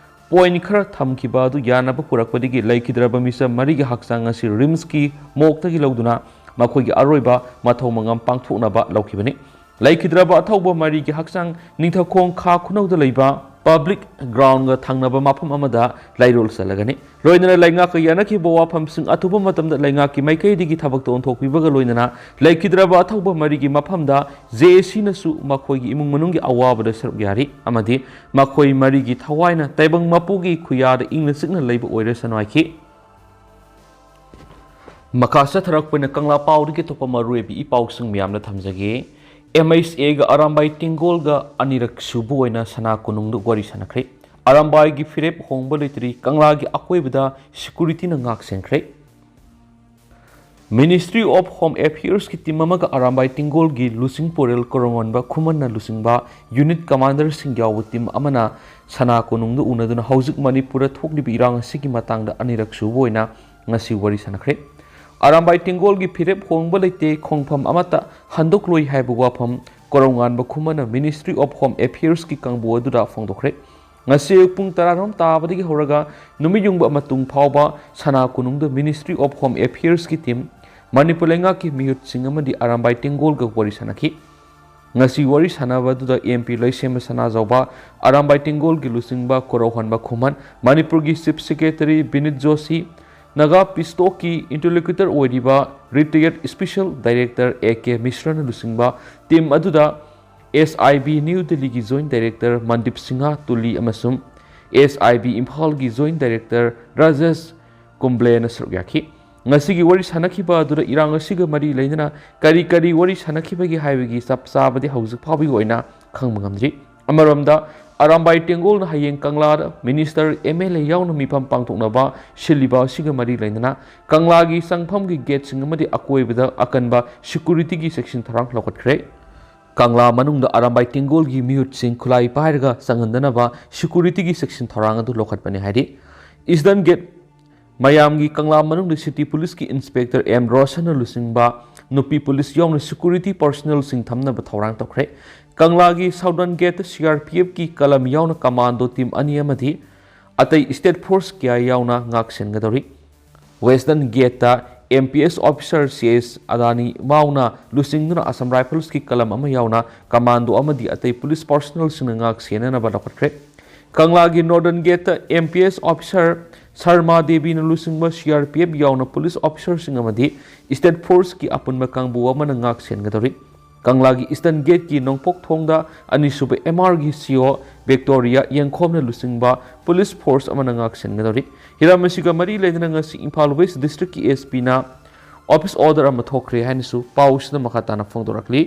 ꯄꯣꯏꯟ ꯈꯔ ꯊꯝꯈꯤꯕ ꯑꯗꯨ ꯌꯥꯅꯕ ꯄꯨꯔꯛꯄꯗꯒꯤ ꯂꯩꯈꯤꯗ꯭ꯔꯕ ꯃꯤꯆꯝ ꯃꯔꯤꯒꯤ ꯍꯛꯆꯥꯡ ꯑꯁꯤ ꯔꯤꯝꯁꯀꯤ ꯃꯣꯔꯒꯇꯒꯤ ꯂꯧꯗꯨꯅ ꯃꯈꯣꯏꯒꯤ ꯑꯔꯣꯏꯕ ꯃꯊꯧ ꯃꯉꯝ ꯄꯥꯡꯊꯣꯛꯅꯕ ꯂꯧꯈꯤꯕꯅꯤ꯫ ꯂꯩꯈꯤꯗ꯭ꯔꯕ ꯑꯊꯧꯕ ꯃꯔꯤꯒꯤ ꯍꯛꯆꯥꯡ ꯅꯤꯡꯊꯧꯈꯣꯡ ꯈꯥ ꯈꯨꯅꯧꯗ ꯂꯩꯕ ꯄꯕ꯭ꯂꯤꯛ ꯒ꯭ꯔꯥꯎꯟꯒ ꯊꯪꯅꯕ ꯃꯐꯝ ꯑꯃꯗ ꯂꯩꯔꯣꯜ ꯆꯜꯂꯒꯅꯤ꯫ ꯂꯣꯏꯅꯅ ꯂꯩꯉꯥꯛꯀ ꯌꯥꯅꯈꯤꯕ ꯋꯥꯐꯝꯁꯤꯡ ꯑꯊꯨꯕ ꯃꯇꯝꯗ ꯂꯩꯉꯥꯛꯀꯤ ꯃꯥꯏꯀꯩꯗꯒꯤ ꯊꯕꯛꯇ ꯑꯣꯟꯊꯣꯛꯄꯤꯕꯒ ꯂꯣꯏꯅꯅ ꯂꯩꯈꯤꯗ꯭ꯔꯕ ꯑꯊꯧꯕ ꯃꯔꯤꯒꯤ ꯃꯐꯝꯗ J A Cꯅꯁꯨ ꯃꯈꯣꯏꯒꯤ ꯏꯃꯨꯡ ꯃꯅꯨꯡꯒꯤ ꯑꯋꯥꯕꯗ ꯁꯔꯨꯛ ꯌꯥꯔꯤ ꯑꯃꯗꯤ ꯃꯈꯣꯏ ꯃꯔꯤꯒꯤ ꯊꯋꯥꯏꯅ ꯇꯥꯏꯕꯪ ꯃꯄꯨꯒꯤ ꯈꯨꯌꯥꯗ ꯏꯪꯅ ꯆꯤꯛꯅ ꯂꯩꯕ ꯑꯣꯏꯔꯁꯅꯨ ꯍꯥꯏꯈꯤ꯫ ꯃꯈꯥ ꯆꯠꯊꯔꯛꯄ ꯑꯣꯏꯅ ꯀꯪꯂꯥ ꯄꯥꯎꯗꯒꯤ ꯑꯇꯣꯞꯄ ꯃꯔꯨꯑꯣꯏꯕ ꯏ ꯄꯥꯎꯁꯤꯡ ꯃꯌꯥꯝꯅ ꯊꯝꯖꯒꯦ꯫ M H Aꯒ ꯑꯔꯥꯝꯕꯥꯏ ꯇꯦꯡꯒꯣꯜꯒ ꯑꯅꯤꯔꯛ ꯁꯨꯕ ꯑꯣꯏꯅ ꯁꯅꯥ ꯀꯣꯅꯨꯡꯗ ꯋꯥꯔꯤ ꯁꯥꯟꯅꯈ꯭ꯔꯦ꯫ ꯑꯔꯥꯝꯕꯥꯏꯒꯤ ꯐꯤꯔꯦꯞ ꯍꯣꯡꯕ ꯂꯩꯇ꯭ꯔꯤ, ꯀꯪꯂꯥꯒꯤ ꯑꯀꯣꯏꯕꯗ ꯁꯦꯀ꯭ꯌꯨꯔꯤꯇꯤꯅ ꯉꯥꯛ ꯁꯦꯟꯈ꯭ꯔꯦ꯫ Ministry of Home Affairsꯀꯤ ꯇꯤꯝ ꯑꯃꯒ ꯑꯔꯥꯝꯕꯥꯏ ꯇꯦꯡꯒꯣꯜꯒꯤ ꯂꯨꯆꯤꯡ ꯄꯨꯔꯦꯜ ꯀꯣꯔꯣꯡꯉꯣꯟꯕ ꯈꯨꯃꯟꯅ ꯂꯨꯆꯤꯡꯕ ꯌꯨꯅꯤꯠ ꯀꯃꯥꯟꯗꯔꯁꯤꯡ ꯌꯥꯎꯕ ꯇꯤꯝ ꯑꯃꯅ ꯁꯅꯥ ꯀꯣꯅꯨꯡꯗ ꯎꯅꯗꯨꯅ ꯍꯧꯖꯤꯛ ꯃꯅꯤꯄꯨꯔꯗ ꯊꯣꯛꯂꯤꯕ ꯏꯔꯥꯡ ꯑꯁꯤꯒꯤ ꯃꯇꯥꯡꯗ ꯑꯅꯤꯔꯛ ꯁꯨꯕ ꯑꯣꯏꯅ ꯉꯁꯤ ꯋꯥꯔꯤ ꯁꯥꯟꯅꯈ꯭ꯔꯦ꯫ ꯑꯔꯥꯝꯕꯥꯏ ꯇꯦꯡꯒꯣꯜꯒꯤ ꯐꯤꯔꯦꯞ ꯍꯣꯡꯕ ꯂꯩꯇꯦ, ꯈꯣꯡꯐꯝ ꯑꯃꯠꯇ ꯍꯟꯗꯣꯛꯂꯣꯏ ꯍꯥꯏꯕ ꯋꯥꯐꯝ ꯀꯣꯔꯣꯡꯉꯥꯟꯕ ꯈꯨꯃꯟꯅ Ministry of Home Affairsꯀꯤ ꯀꯥꯡꯕꯨ ꯑꯗꯨꯗ ꯐꯣꯡꯗꯣꯛꯈ꯭ꯔꯦ꯫ ꯉꯁꯤ ꯑꯌꯨꯛ ꯄꯨꯡ ꯇꯔꯥꯔꯣꯝ ꯇꯥꯕꯗꯒꯤ ꯍꯧꯔꯒ ꯅꯨꯃꯤꯠ ꯌꯨꯡꯕ ꯃꯇꯨꯡ ꯐꯥꯎꯕ ꯁꯅꯥ ꯀꯣꯅꯨꯡꯗ Ministry of Home Affairsꯀꯤ ꯇꯤꯝ, ꯃꯅꯤꯄꯨꯔ ꯂꯩꯉꯥꯛꯀꯤ ꯃꯤꯍꯨꯠꯁꯤꯡ ꯑꯃꯗꯤ ꯑꯔꯥꯝꯕꯥꯏ ꯇꯦꯡꯒꯣꯜꯒ ꯋꯥꯔꯤ ꯁꯥꯟꯅꯈꯤ꯫ ꯉꯁꯤ ꯋꯥꯔꯤ ꯁꯥꯟꯅꯕꯗꯨꯗ ꯑꯦꯝ ꯄꯤ ꯂꯩꯁꯦꯝꯕ ꯁꯅꯥꯖꯥꯎꯕ, ꯑꯔꯥꯝꯕꯥꯏ ꯇꯦꯡꯒꯣꯜꯒꯤ ꯂꯨꯆꯤꯡꯕ ꯀꯣꯔꯧꯍꯟꯕ ꯈꯨꯃꯟ, ꯃꯅꯤꯄꯨꯔꯒꯤ ꯆꯤꯐ ꯁꯦꯀ꯭ꯔꯦꯇꯔꯤ ꯕꯤꯅꯤꯠ ꯖꯣꯁꯤ, ꯅꯥꯒꯥ ꯄꯤꯁꯇꯣꯛꯀꯤ ꯏꯟꯇꯔꯂꯣꯀ꯭ꯌꯨꯇꯔ ꯑꯣꯏꯔꯤꯕ ꯔꯤꯇꯥꯌꯔꯗ ꯁ꯭ꯄꯦꯁꯦꯜ ꯗꯥꯏꯔꯦꯛꯇꯔ ꯑꯦ ꯀꯦ ꯃꯤꯁ꯭ꯔꯅ ꯂꯨꯆꯤꯡꯕ ꯇꯤꯝ ꯑꯗꯨꯗ ꯑꯦꯁ ꯑꯥꯏ ꯕꯤ ꯅ꯭ꯌꯨ ꯗꯤꯜꯂꯤꯒꯤ ꯖꯣꯏꯟꯠ ꯗꯥꯏꯔꯦꯛꯇꯔ ꯃꯟꯗꯤꯞ ꯁꯤꯡꯍ ꯇꯨꯂꯤ ꯑꯃꯁꯨꯡ ꯑꯦꯁ ꯑꯥꯏ ꯕꯤ ꯏꯝꯐꯥꯜꯒꯤ ꯖꯣꯏꯟꯠ ꯗꯥꯏꯔꯦꯛꯇꯔ ꯔꯥꯖꯦꯁ ꯀꯨꯝꯕ꯭ꯂꯦꯅ ꯁꯔꯨꯛ ꯌꯥꯈꯤ꯫ ꯉꯁꯤꯒꯤ ꯋꯥꯔꯤ ꯁꯥꯟꯅꯈꯤꯕ ꯑꯗꯨꯗ ꯏꯔꯥꯡ ꯑꯁꯤꯒ ꯃꯔꯤ ꯂꯩꯅꯅ ꯀꯔꯤ ꯀꯔꯤ ꯋꯥꯔꯤ ꯁꯥꯟꯅꯈꯤꯕꯒꯦ ꯍꯥꯏꯕꯒꯤ ꯆꯞ ꯆꯥꯕꯗꯤ ꯍꯧꯖꯤꯛ ꯐꯥꯎꯕꯒꯤ ꯑꯣꯏꯅ ꯈꯪꯕ ꯉꯝꯗ꯭ꯔꯤ꯫ ꯑꯃꯔꯣꯝꯗ, ꯑꯔꯥꯝꯕꯥꯏ ꯇꯦꯡꯒꯣꯜꯅ ꯍꯌꯦꯡ ꯀꯪꯂꯥꯗ ꯃꯤꯅꯤꯁꯇꯔ, ꯑꯦꯝ ꯑꯦꯜ ꯑꯦ ꯌꯥꯎꯅ ꯃꯤꯐꯝ ꯄꯥꯡꯊꯣꯛꯅꯕ ꯁꯤꯜꯂꯤꯕ ꯑꯁꯤꯒ ꯃꯔꯤ ꯂꯩꯅꯅ ꯀꯪꯂꯥꯒꯤ ꯆꯪꯐꯝꯒꯤ ꯒꯦꯠꯁꯤꯡ ꯑꯃꯗꯤ ꯑꯀꯣꯏꯕꯗ ꯑꯀꯟꯕ ꯁꯦꯀ꯭ꯌꯨꯔꯤꯇꯤꯒꯤ ꯆꯦꯛꯁꯤꯟ ꯊꯧꯔꯥꯡ ꯂꯧꯈꯠꯈ꯭ꯔꯦ꯫ ꯀꯪꯂꯥ ꯃꯅꯨꯡꯗ ꯑꯔꯥꯝꯕꯥꯏ ꯇꯦꯡꯒꯣꯜꯒꯤ ꯃꯤꯍꯨꯠꯁꯤꯡ ꯈꯨꯠꯂꯥꯏ ꯄꯥꯏꯔꯒ ꯆꯪꯍꯟꯗꯅꯕ ꯁꯦꯀ꯭ꯌꯨꯔꯤꯇꯤꯒꯤ ꯆꯦꯛꯁꯤꯟ ꯊꯧꯔꯥꯡ ꯑꯗꯨ ꯂꯧꯈꯠꯄꯅꯤ ꯍꯥꯏꯔꯤ꯫ ꯏꯁꯇꯔꯟ ꯒꯦꯠ ꯃꯌꯥꯝꯒꯤ ꯀꯪꯂꯥ ꯃꯅꯨꯡꯗ ꯁꯤꯇꯤ ꯄꯨꯂꯤꯁꯀꯤ ꯏꯟꯁꯄꯦꯛꯇꯔ ꯑꯦꯝ ꯔꯣꯁꯟꯅ ꯂꯨꯆꯤꯡꯕ ꯅꯨꯄꯤ ꯄꯨꯂꯤꯁ ꯌꯥꯎꯅ ꯁꯦꯀ꯭ꯌꯨꯔꯤꯇꯤ ꯄꯔꯁꯅꯦꯜꯁꯤꯡ ꯊꯝꯅꯕ ꯊꯧꯔꯥꯡ ꯇꯧꯈ꯭ꯔꯦ꯫ ꯀꯪꯂꯥꯒꯤ ꯁꯥꯎꯗꯔꯟ ꯒꯦꯠꯇ ꯁꯤ ꯑꯥꯔ ꯄꯤ ꯑꯦꯐꯀꯤ ꯀꯂꯝ ꯌꯥꯎꯅ ꯀꯃꯥꯟꯗꯣ ꯇꯤꯝ ꯑꯅꯤ ꯑꯃꯗꯤ ꯑꯇꯩ ꯁ꯭ꯇꯦꯠ ꯐꯣꯔꯁ ꯀꯌꯥ ꯌꯥꯎꯅ ꯉꯥꯛ ꯁꯦꯟꯒꯗꯧꯔꯤ꯫ ꯋꯦꯁꯇꯔꯟ ꯒꯦꯠꯇ M P S officer C S ꯑꯗꯥꯅꯤ ꯃꯥꯎꯅ ꯂꯨꯆꯤꯡꯗꯨꯅ ꯑꯁꯥꯝ ꯔꯥꯏꯐꯜꯁꯀꯤ ꯀꯂꯝ ꯑꯃ ꯌꯥꯎꯅ ꯀꯃꯥꯟꯗꯣ ꯑꯃꯗꯤ ꯑꯇꯩ ꯄꯨꯂꯤꯁ ꯄꯔꯁꯅꯦꯜꯁꯤꯡꯅ ꯉꯥꯛ ꯁꯦꯟꯅꯅꯕ ꯂꯧꯈꯠꯈ꯭ꯔꯦ꯫ ꯀꯪꯂꯥꯒꯤ ꯅꯣꯔꯗꯔꯟ ꯒꯦꯠꯇ M P S officer Sharma ꯗꯦꯕꯤꯅ ꯂꯨꯆꯤꯡꯕ ꯁꯤ ꯑꯥꯔ ꯄꯤ ꯑꯦꯐ ꯌꯥꯎꯅ ꯄꯨꯂꯤꯁ ꯑꯣꯐꯤꯁꯥꯔꯁꯤꯡ ꯑꯃꯗꯤ ꯁ꯭ꯇꯦꯠ ꯐꯣꯔꯁꯀꯤ ꯑꯄꯨꯟꯕ ꯀꯥꯡꯕꯨ ꯑꯃꯅ ꯉꯥꯛ ꯁꯦꯟꯒꯗꯧꯔꯤ꯫ ꯀꯪꯂꯥꯒꯤ ꯏꯁꯇꯔꯟ ꯒꯦꯠꯀꯤ ꯅꯣꯡꯄꯣꯛ ꯊꯣꯡꯗ ꯑꯅꯤꯁꯨꯕ ꯑꯦꯝ ꯑꯥꯔꯒꯤ ꯁꯤ ꯑꯣ ꯚꯤꯛꯇꯣꯔꯤꯌꯥ ꯌꯦꯡꯈꯣꯝꯅ ꯂꯨꯆꯤꯡꯕ ꯄꯨꯂꯤꯁ ꯐꯣꯔꯁ ꯑꯃꯅ ꯉꯥꯛ ꯁꯦꯟꯒꯗꯧꯔꯤ꯫ ꯍꯤꯔꯝ ꯑꯁꯤꯒ ꯃꯔꯤ ꯂꯩꯅꯅ ꯉꯁꯤ ꯏꯝꯐꯥꯜ ꯋꯦꯁ ꯗꯤꯁꯇ꯭ꯔꯤꯛꯀꯤ ꯑꯦꯁ ꯄꯤꯅ ꯑꯣꯐꯤꯁ ꯑꯣꯔꯗꯔ ꯑꯃ ꯊꯣꯛꯈ꯭ꯔꯦ ꯍꯥꯏꯅꯁꯨ ꯄꯥꯎꯁꯤꯗ ꯃꯈꯥ ꯇꯥꯅ ꯐꯣꯡꯗꯣꯔꯛꯂꯤ꯫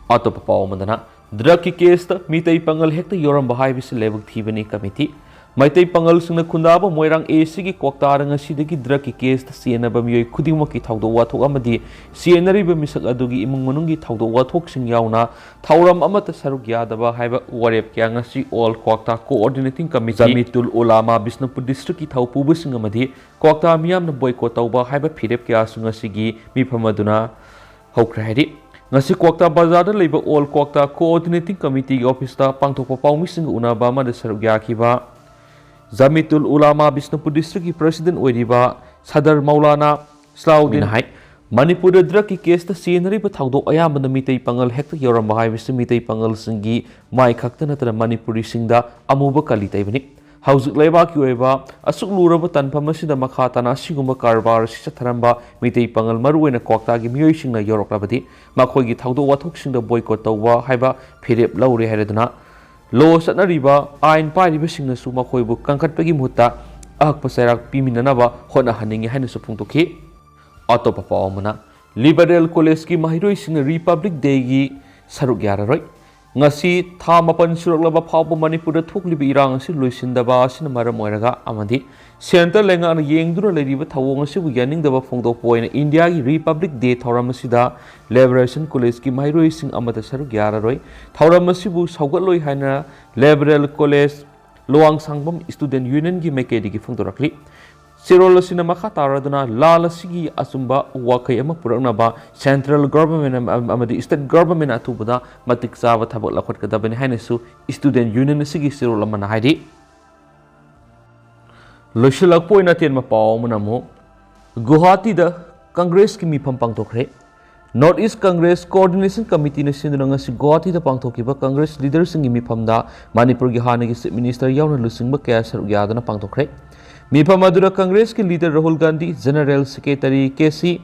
ꯑꯇꯣꯞꯄ ꯄꯥꯎ ꯑꯃꯗꯅ, ꯗ꯭ꯔꯒꯀꯤ ꯀꯦꯁꯇ ꯃꯤꯇꯩ ꯄꯥꯉꯜ ꯍꯦꯛꯇ ꯌꯥꯎꯔꯝꯕ ꯍꯥꯏꯕꯁꯤ ꯂꯥꯏꯕꯛ ꯊꯤꯕꯅꯤ ꯀꯃꯤꯇꯤ꯫ ꯃꯩꯇꯩ ꯄꯥꯉꯜꯁꯤꯡꯅ ꯈꯨꯟꯗꯥꯕ ꯃꯣꯏꯔꯥꯡ ꯑꯦ ꯁꯤꯒꯤ ꯀ꯭ꯋꯥꯛꯇꯥꯗ ꯉꯁꯤꯗꯒꯤ ꯗ꯭ꯔꯒꯀꯤ ꯀꯦꯁꯇ ꯆꯦꯟꯅꯕ ꯃꯤꯑꯣꯏ ꯈꯨꯗꯤꯡꯃꯛꯀꯤ ꯊꯧꯗꯣꯛ ꯋꯥꯊꯣꯛ ꯑꯃꯗꯤ ꯆꯦꯟꯅꯔꯤꯕ ꯃꯤꯁꯛ ꯑꯗꯨꯒꯤ ꯏꯃꯨꯡ ꯃꯅꯨꯡꯒꯤ ꯊꯧꯗꯣꯛ ꯋꯥꯊꯣꯛꯁꯤꯡ ꯌꯥꯎꯅ ꯊꯧꯔꯝ ꯑꯃꯠꯇ ꯁꯔꯨꯛ ꯌꯥꯗꯕ ꯍꯥꯏꯕ ꯋꯥꯔꯦꯞ ꯀꯌꯥ ꯉꯁꯤ ꯑꯣꯜ ꯀ꯭ꯋꯥꯛꯇꯥ ꯀꯣꯑꯣꯔꯗꯤꯅꯦꯇꯤꯡ ꯀꯃꯤꯇꯤ, ꯖꯃꯤꯇꯨꯜ ꯎꯂꯥꯃꯥ ꯕꯤꯁꯅꯨꯄꯨꯔ ꯗꯤꯁꯇ꯭ꯔꯤꯛꯀꯤ ꯊꯧꯄꯨꯕꯁꯤꯡ ꯑꯃꯗꯤ ꯀ꯭ꯋꯥꯛꯇꯥ ꯃꯤꯌꯥꯝꯅ ꯕꯣꯏꯀꯣꯠ ꯇꯧꯕ ꯍꯥꯏꯕ ꯐꯤꯔꯦꯞ ꯀꯌꯥꯁꯨ ꯉꯁꯤꯒꯤ ꯃꯤꯐꯝ ꯑꯗꯨꯅ ꯍꯧꯈ꯭ꯔꯦ ꯍꯥꯏꯔꯤ꯫ ꯉꯁꯤ ꯀ꯭ꯋꯥꯛꯇꯥ ꯕꯖꯥꯔꯗ ꯂꯩꯕ ꯑꯣꯜ ꯀ꯭ꯋꯥꯛꯇꯥ ꯀꯣꯑꯣꯔꯗꯤꯅꯦꯇꯤꯡ ꯀꯃꯤꯇꯤꯒꯤ ꯑꯣꯐꯤꯁꯇ ꯄꯥꯡꯊꯣꯛꯄ ꯄꯥꯎꯃꯤꯁꯤꯡꯒ ꯎꯅꯕ ꯑꯃꯗ ꯁꯔꯨꯛ ꯌꯥꯈꯤꯕ ꯖꯃꯤꯇꯨꯜ ꯎꯂꯥꯃꯥ ꯕꯤꯁꯅꯨꯄꯨꯔ ꯗꯤꯁꯇ꯭ꯔꯤꯛꯀꯤ ꯄ꯭ꯔꯦꯁꯤꯗꯦꯟꯠ ꯑꯣꯏꯔꯤꯕ ꯁꯗꯔ ꯃꯧꯂꯥꯅꯥ ꯁꯂꯥꯎꯗꯤꯟ ꯍꯥꯏ, ꯃꯅꯤꯄꯨꯔꯗ ꯗ꯭ꯔꯒꯀꯤ ꯀꯦꯁꯇ ꯆꯦꯟꯅꯔꯤꯕ ꯊꯧꯗꯣꯛ ꯑꯌꯥꯝꯕꯅ ꯃꯤꯇꯩ ꯄꯥꯉꯜ ꯍꯦꯛꯇ ꯌꯧꯔꯝꯕ ꯍꯥꯏꯕꯁꯤ ꯃꯤꯇꯩ ꯄꯥꯉꯜꯁꯤꯡꯒꯤ ꯃꯥꯏ ꯈꯛꯇ ꯅꯠꯇꯅ ꯃꯅꯤꯄꯨꯔꯤꯁꯤꯡꯗ ꯑꯃꯨꯕ ꯀꯂꯤ ꯇꯩꯕꯅꯤ꯫ ꯍꯧꯖꯤꯛ ꯂꯩꯕꯥꯛꯀꯤ ꯑꯣꯏꯕ ꯑꯁꯨꯛ ꯂꯨꯔꯕ ꯇꯥꯟꯐꯝ ꯑꯁꯤꯗ ꯃꯈꯥ ꯇꯥꯅ ꯑꯁꯤꯒꯨꯝꯕ ꯀꯔꯕꯥꯔ ꯑꯁꯤ ꯆꯠꯊꯔꯝꯕ ꯃꯤꯇꯩ ꯄꯥꯉꯜ, ꯃꯔꯨꯑꯣꯏꯅ ꯀ꯭ꯋꯥꯛꯇꯥꯒꯤ ꯃꯤꯑꯣꯏꯁꯤꯡꯅ ꯌꯧꯔꯛꯂꯕꯗꯤ ꯃꯈꯣꯏꯒꯤ ꯊꯧꯗꯣꯛ ꯋꯥꯊꯣꯛꯁꯤꯡꯗ ꯕꯣꯏꯀꯣꯠ ꯇꯧꯕ ꯍꯥꯏꯕ ꯐꯤꯔꯦꯞ ꯂꯧꯔꯦ ꯍꯥꯏꯔꯗꯨꯅ ꯂꯣ ꯆꯠꯅꯔꯤꯕ ꯑꯥꯏꯟ ꯄꯥꯏꯔꯤꯕꯁꯤꯡꯅꯁꯨ ꯃꯈꯣꯏꯕꯨ ꯀꯟꯈꯠꯄꯒꯤ ꯃꯍꯨꯠꯇ ꯑꯍꯛꯄ ꯆꯩꯔꯥꯛ ꯄꯤꯃꯤꯟꯅꯅꯕ ꯍꯣꯠꯅꯍꯟꯅꯤꯡꯏ ꯍꯥꯏꯅꯁꯨ ꯐꯣꯡꯗꯣꯛꯈꯤ꯫ ꯑꯇꯣꯞꯄ ꯄꯥꯎ ꯑꯃꯅ, ꯂꯤꯕꯔꯦꯜ ꯀꯣꯂꯦꯖꯀꯤ ꯃꯍꯩꯔꯣꯏꯁꯤꯡꯅ ꯔꯤꯄꯕ꯭ꯂꯤꯛ ꯗꯦꯒꯤ ꯁꯔꯨꯛ ꯌꯥꯔꯔꯣꯏ꯫ ꯉꯁꯤ ꯊꯥ ꯃꯥꯄꯟ ꯁꯨꯔꯛꯂꯕ ꯐꯥꯎꯕ ꯃꯅꯤꯄꯨꯔꯗ ꯊꯣꯛꯂꯤꯕ ꯏꯔꯥꯡ ꯑꯁꯤ ꯂꯣꯏꯁꯤꯟꯗꯕ ꯑꯁꯤꯅ ꯃꯔꯝ ꯑꯣꯏꯔꯒ ꯑꯃꯗꯤ ꯁꯦꯟꯇꯔ ꯂꯩꯉꯥꯛꯅ ꯌꯦꯡꯗꯨꯅ ꯂꯩꯔꯤꯕ ꯊꯧꯑꯣꯡ ꯑꯁꯤꯕꯨ ꯌꯥꯅꯤꯡꯗꯕ ꯐꯣꯡꯗꯣꯛꯄ ꯑꯣꯏꯅ ꯏꯟꯗꯤꯌꯥꯒꯤ ꯔꯤꯄꯕ꯭ꯂꯤꯛ ꯗꯦ ꯊꯧꯔꯝ ꯑꯁꯤꯗ ꯂꯤꯕꯔꯦꯁꯟ ꯀꯣꯂꯦꯖꯀꯤ ꯃꯍꯩꯔꯣꯏꯁꯤꯡ ꯑꯃꯠꯇ ꯁꯔꯨꯛ ꯌꯥꯔꯔꯣꯏ꯫ ꯊꯧꯔꯝ ꯑꯁꯤꯕꯨ ꯁꯧꯒꯠꯂꯣꯏ ꯍꯥꯏꯅ ꯂꯤꯕꯔꯦꯜ ꯀꯣꯂꯦꯖ ꯂꯨꯋꯥꯡꯁꯥꯡꯕꯝ ꯁ꯭ꯇꯨꯗꯦꯟꯠ ꯌꯨꯅꯤꯌꯟꯒꯤ ꯃꯥꯏꯀꯩꯗꯒꯤ ꯐꯣꯡꯗꯣꯔꯛꯂꯤ꯫ ꯆꯦꯔꯣꯜ ꯑꯁꯤꯅ ꯃꯈꯥ ꯇꯥꯔꯗꯨꯅ ꯂꯥꯜ ꯑꯁꯤꯒꯤ ꯑꯆꯨꯝꯕ ꯋꯥꯈꯩ ꯑꯃ ꯄꯨꯔꯛꯅꯕ ꯁꯦꯟꯇ꯭ꯔꯦꯜ ꯒꯚꯔꯟꯃꯦꯟꯠ ꯑꯃ-, ꯑꯃꯗꯤ ꯁ꯭ꯇꯦꯠ ꯒꯚꯔꯟꯃꯦꯟꯠꯅ ꯑꯊꯨꯕꯗ ꯃꯇꯤꯛ ꯆꯥꯕ ꯊꯕꯛ ꯂꯧꯈꯠꯀꯗꯕꯅꯤ ꯍꯥꯏꯅꯁꯨ ꯁ꯭ꯇꯨꯗꯦꯟꯠ ꯌꯨꯅꯤꯌꯟ ꯑꯁꯤꯒꯤ ꯆꯦꯔꯣꯜ ꯑꯃꯅ ꯍꯥꯏꯔꯤ꯫ ꯂꯣꯏꯁꯤꯜꯂꯛꯄ ꯑꯣꯏꯅ ꯑꯇꯦꯟꯕ ꯄꯥꯎ ꯑꯃꯅ ꯑꯃꯨꯛ ꯒꯨꯋꯥꯍꯥꯇꯤꯗ ꯀꯪꯒ꯭ꯔꯦꯁꯀꯤ ꯃꯤꯐꯝ ꯄꯥꯡꯊꯣꯛꯈ꯭ꯔꯦ꯫ ꯅꯣꯔꯠ ꯏꯁ ꯀꯪꯒ꯭ꯔꯦꯁ ꯀꯣꯑꯣꯔꯗꯤꯅꯦꯁꯟ ꯀꯃꯤꯇꯤꯅ ꯁꯤꯟꯗꯨꯅ ꯉꯁꯤ ꯒꯨꯋꯥꯍꯥꯇꯤꯗ ꯄꯥꯡꯊꯣꯛꯈꯤꯕ ꯀꯪꯒ꯭ꯔꯦꯁ ꯂꯤꯗꯔꯁꯤꯡꯒꯤ ꯃꯤꯐꯝꯗ ꯃꯅꯤꯄꯨꯔꯒꯤ ꯍꯥꯟꯅꯒꯤ ꯆꯤꯐ ꯃꯤꯅꯤꯁꯇꯔ ꯌꯥꯎꯅ ꯂꯨꯆꯤꯡꯕ ꯀꯌꯥ ꯁꯔꯨꯛ ꯌꯥꯗꯨꯅ ꯄꯥꯡꯊꯣꯛꯈ꯭ꯔꯦ꯫ ꯃꯤꯐꯝ ꯑꯗꯨꯗ ꯀꯪꯒ꯭ꯔꯦꯁꯀꯤ leader Rahul Gandhi, general secretary K C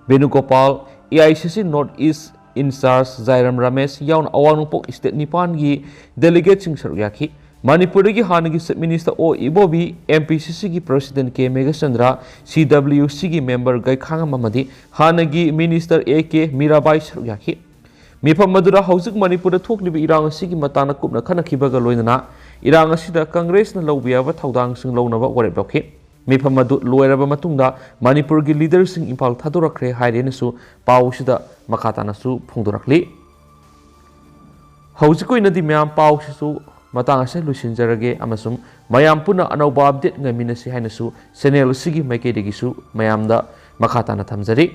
Venugopal, A I C C north east in charge Jairam Ramesh ꯌꯥꯎꯅ ꯑꯋꯥꯡ ꯅꯣꯡꯄꯣꯛ ꯁ꯭ꯇꯦꯠ ꯅꯤꯄꯥꯟꯒꯤ ꯗꯦꯂꯤꯒꯦꯠꯁꯤꯡ ꯁꯔꯨꯛ ꯌꯥꯈꯤ꯫ ꯃꯅꯤꯄꯨꯔꯗꯒꯤ ꯍꯥꯟꯅꯒꯤ ꯆꯤꯐ ꯃꯤꯅꯤꯁꯇꯔ ꯑꯣ ꯏꯕꯣꯕꯤ, ꯑꯦꯝ ꯄꯤ ꯁꯤ ꯁꯤꯒꯤ ꯄ꯭ꯔꯁꯤꯗꯦꯟꯠ ꯀꯦ ꯃꯦꯘꯆꯟꯗ꯭ꯔ, ꯁꯤ ꯗꯕ꯭ꯂꯤꯌꯨ ꯁꯤꯒꯤ ꯃꯦꯝꯕꯔ ꯒꯥꯏꯈꯥꯉꯝ ꯑꯃꯗꯤ ꯍꯥꯟꯅꯒꯤ ꯃꯤꯅꯤꯁꯇꯔ ꯑꯦ ꯀꯦ ꯃꯤꯔꯥꯕꯥꯏ ꯁꯔꯨꯛ ꯌꯥꯈꯤ꯫ ꯃꯤꯐꯝ ꯑꯗꯨꯗ ꯍꯧꯖꯤꯛ ꯃꯅꯤꯄꯨꯔꯗ ꯊꯣꯛꯂꯤꯕ ꯏꯔꯥꯡ ꯑꯁꯤꯒꯤ ꯃꯇꯥꯡꯗ ꯀꯨꯞꯅ ꯈꯟꯅꯈꯤꯕꯒ ꯂꯣꯏꯅꯅ ꯏꯔꯥꯡ ꯑꯁꯤꯗ ꯀꯪꯒ꯭ꯔꯦꯁꯅ ꯂꯧꯕ ꯌꯥꯕ ꯊꯧꯗꯥꯡꯁꯤꯡ ꯂꯧꯅꯕ ꯋꯥꯔꯦꯞ ꯂꯧꯈꯤ꯫ ꯃꯤꯐꯝ ꯑꯗꯨ ꯂꯣꯏꯔꯕ ꯃꯇꯨꯡꯗ ꯃꯅꯤꯄꯨꯔꯒꯤ ꯂꯤꯗꯔꯁꯤꯡ ꯏꯝꯐꯥꯜ ꯊꯥꯗꯣꯔꯛꯈ꯭ꯔꯦ ꯍꯥꯏꯔꯦꯅꯁꯨ ꯄꯥꯎꯁꯤꯗ ꯃꯈꯥ ꯇꯥꯅꯁꯨ ꯐꯣꯡꯗꯣꯔꯛꯂꯤ꯫ ꯍꯧꯖꯤꯛ ꯑꯣꯏꯅꯗꯤ ꯃꯌꯥꯝ ꯄꯥꯎꯁꯤꯁꯨ ꯃꯇꯥꯡ ꯑꯁꯤꯗ ꯂꯣꯏꯁꯤꯟꯖꯔꯒꯦ ꯑꯃꯁꯨꯡ ꯃꯌꯥꯝ ꯄꯨꯟꯅ ꯑꯅꯧꯕ ꯑꯞꯗꯦꯠ ꯉꯥꯏꯃꯤꯟꯅꯁꯤ ꯍꯥꯏꯅꯁꯨ ꯆꯦꯅꯦꯜ ꯑꯁꯤꯒꯤ ꯃꯥꯏꯀꯩꯗꯒꯤꯁꯨ ꯃꯌꯥꯝꯗ ꯃꯈꯥ ꯇꯥꯅ ꯊꯝꯖꯔꯤ꯫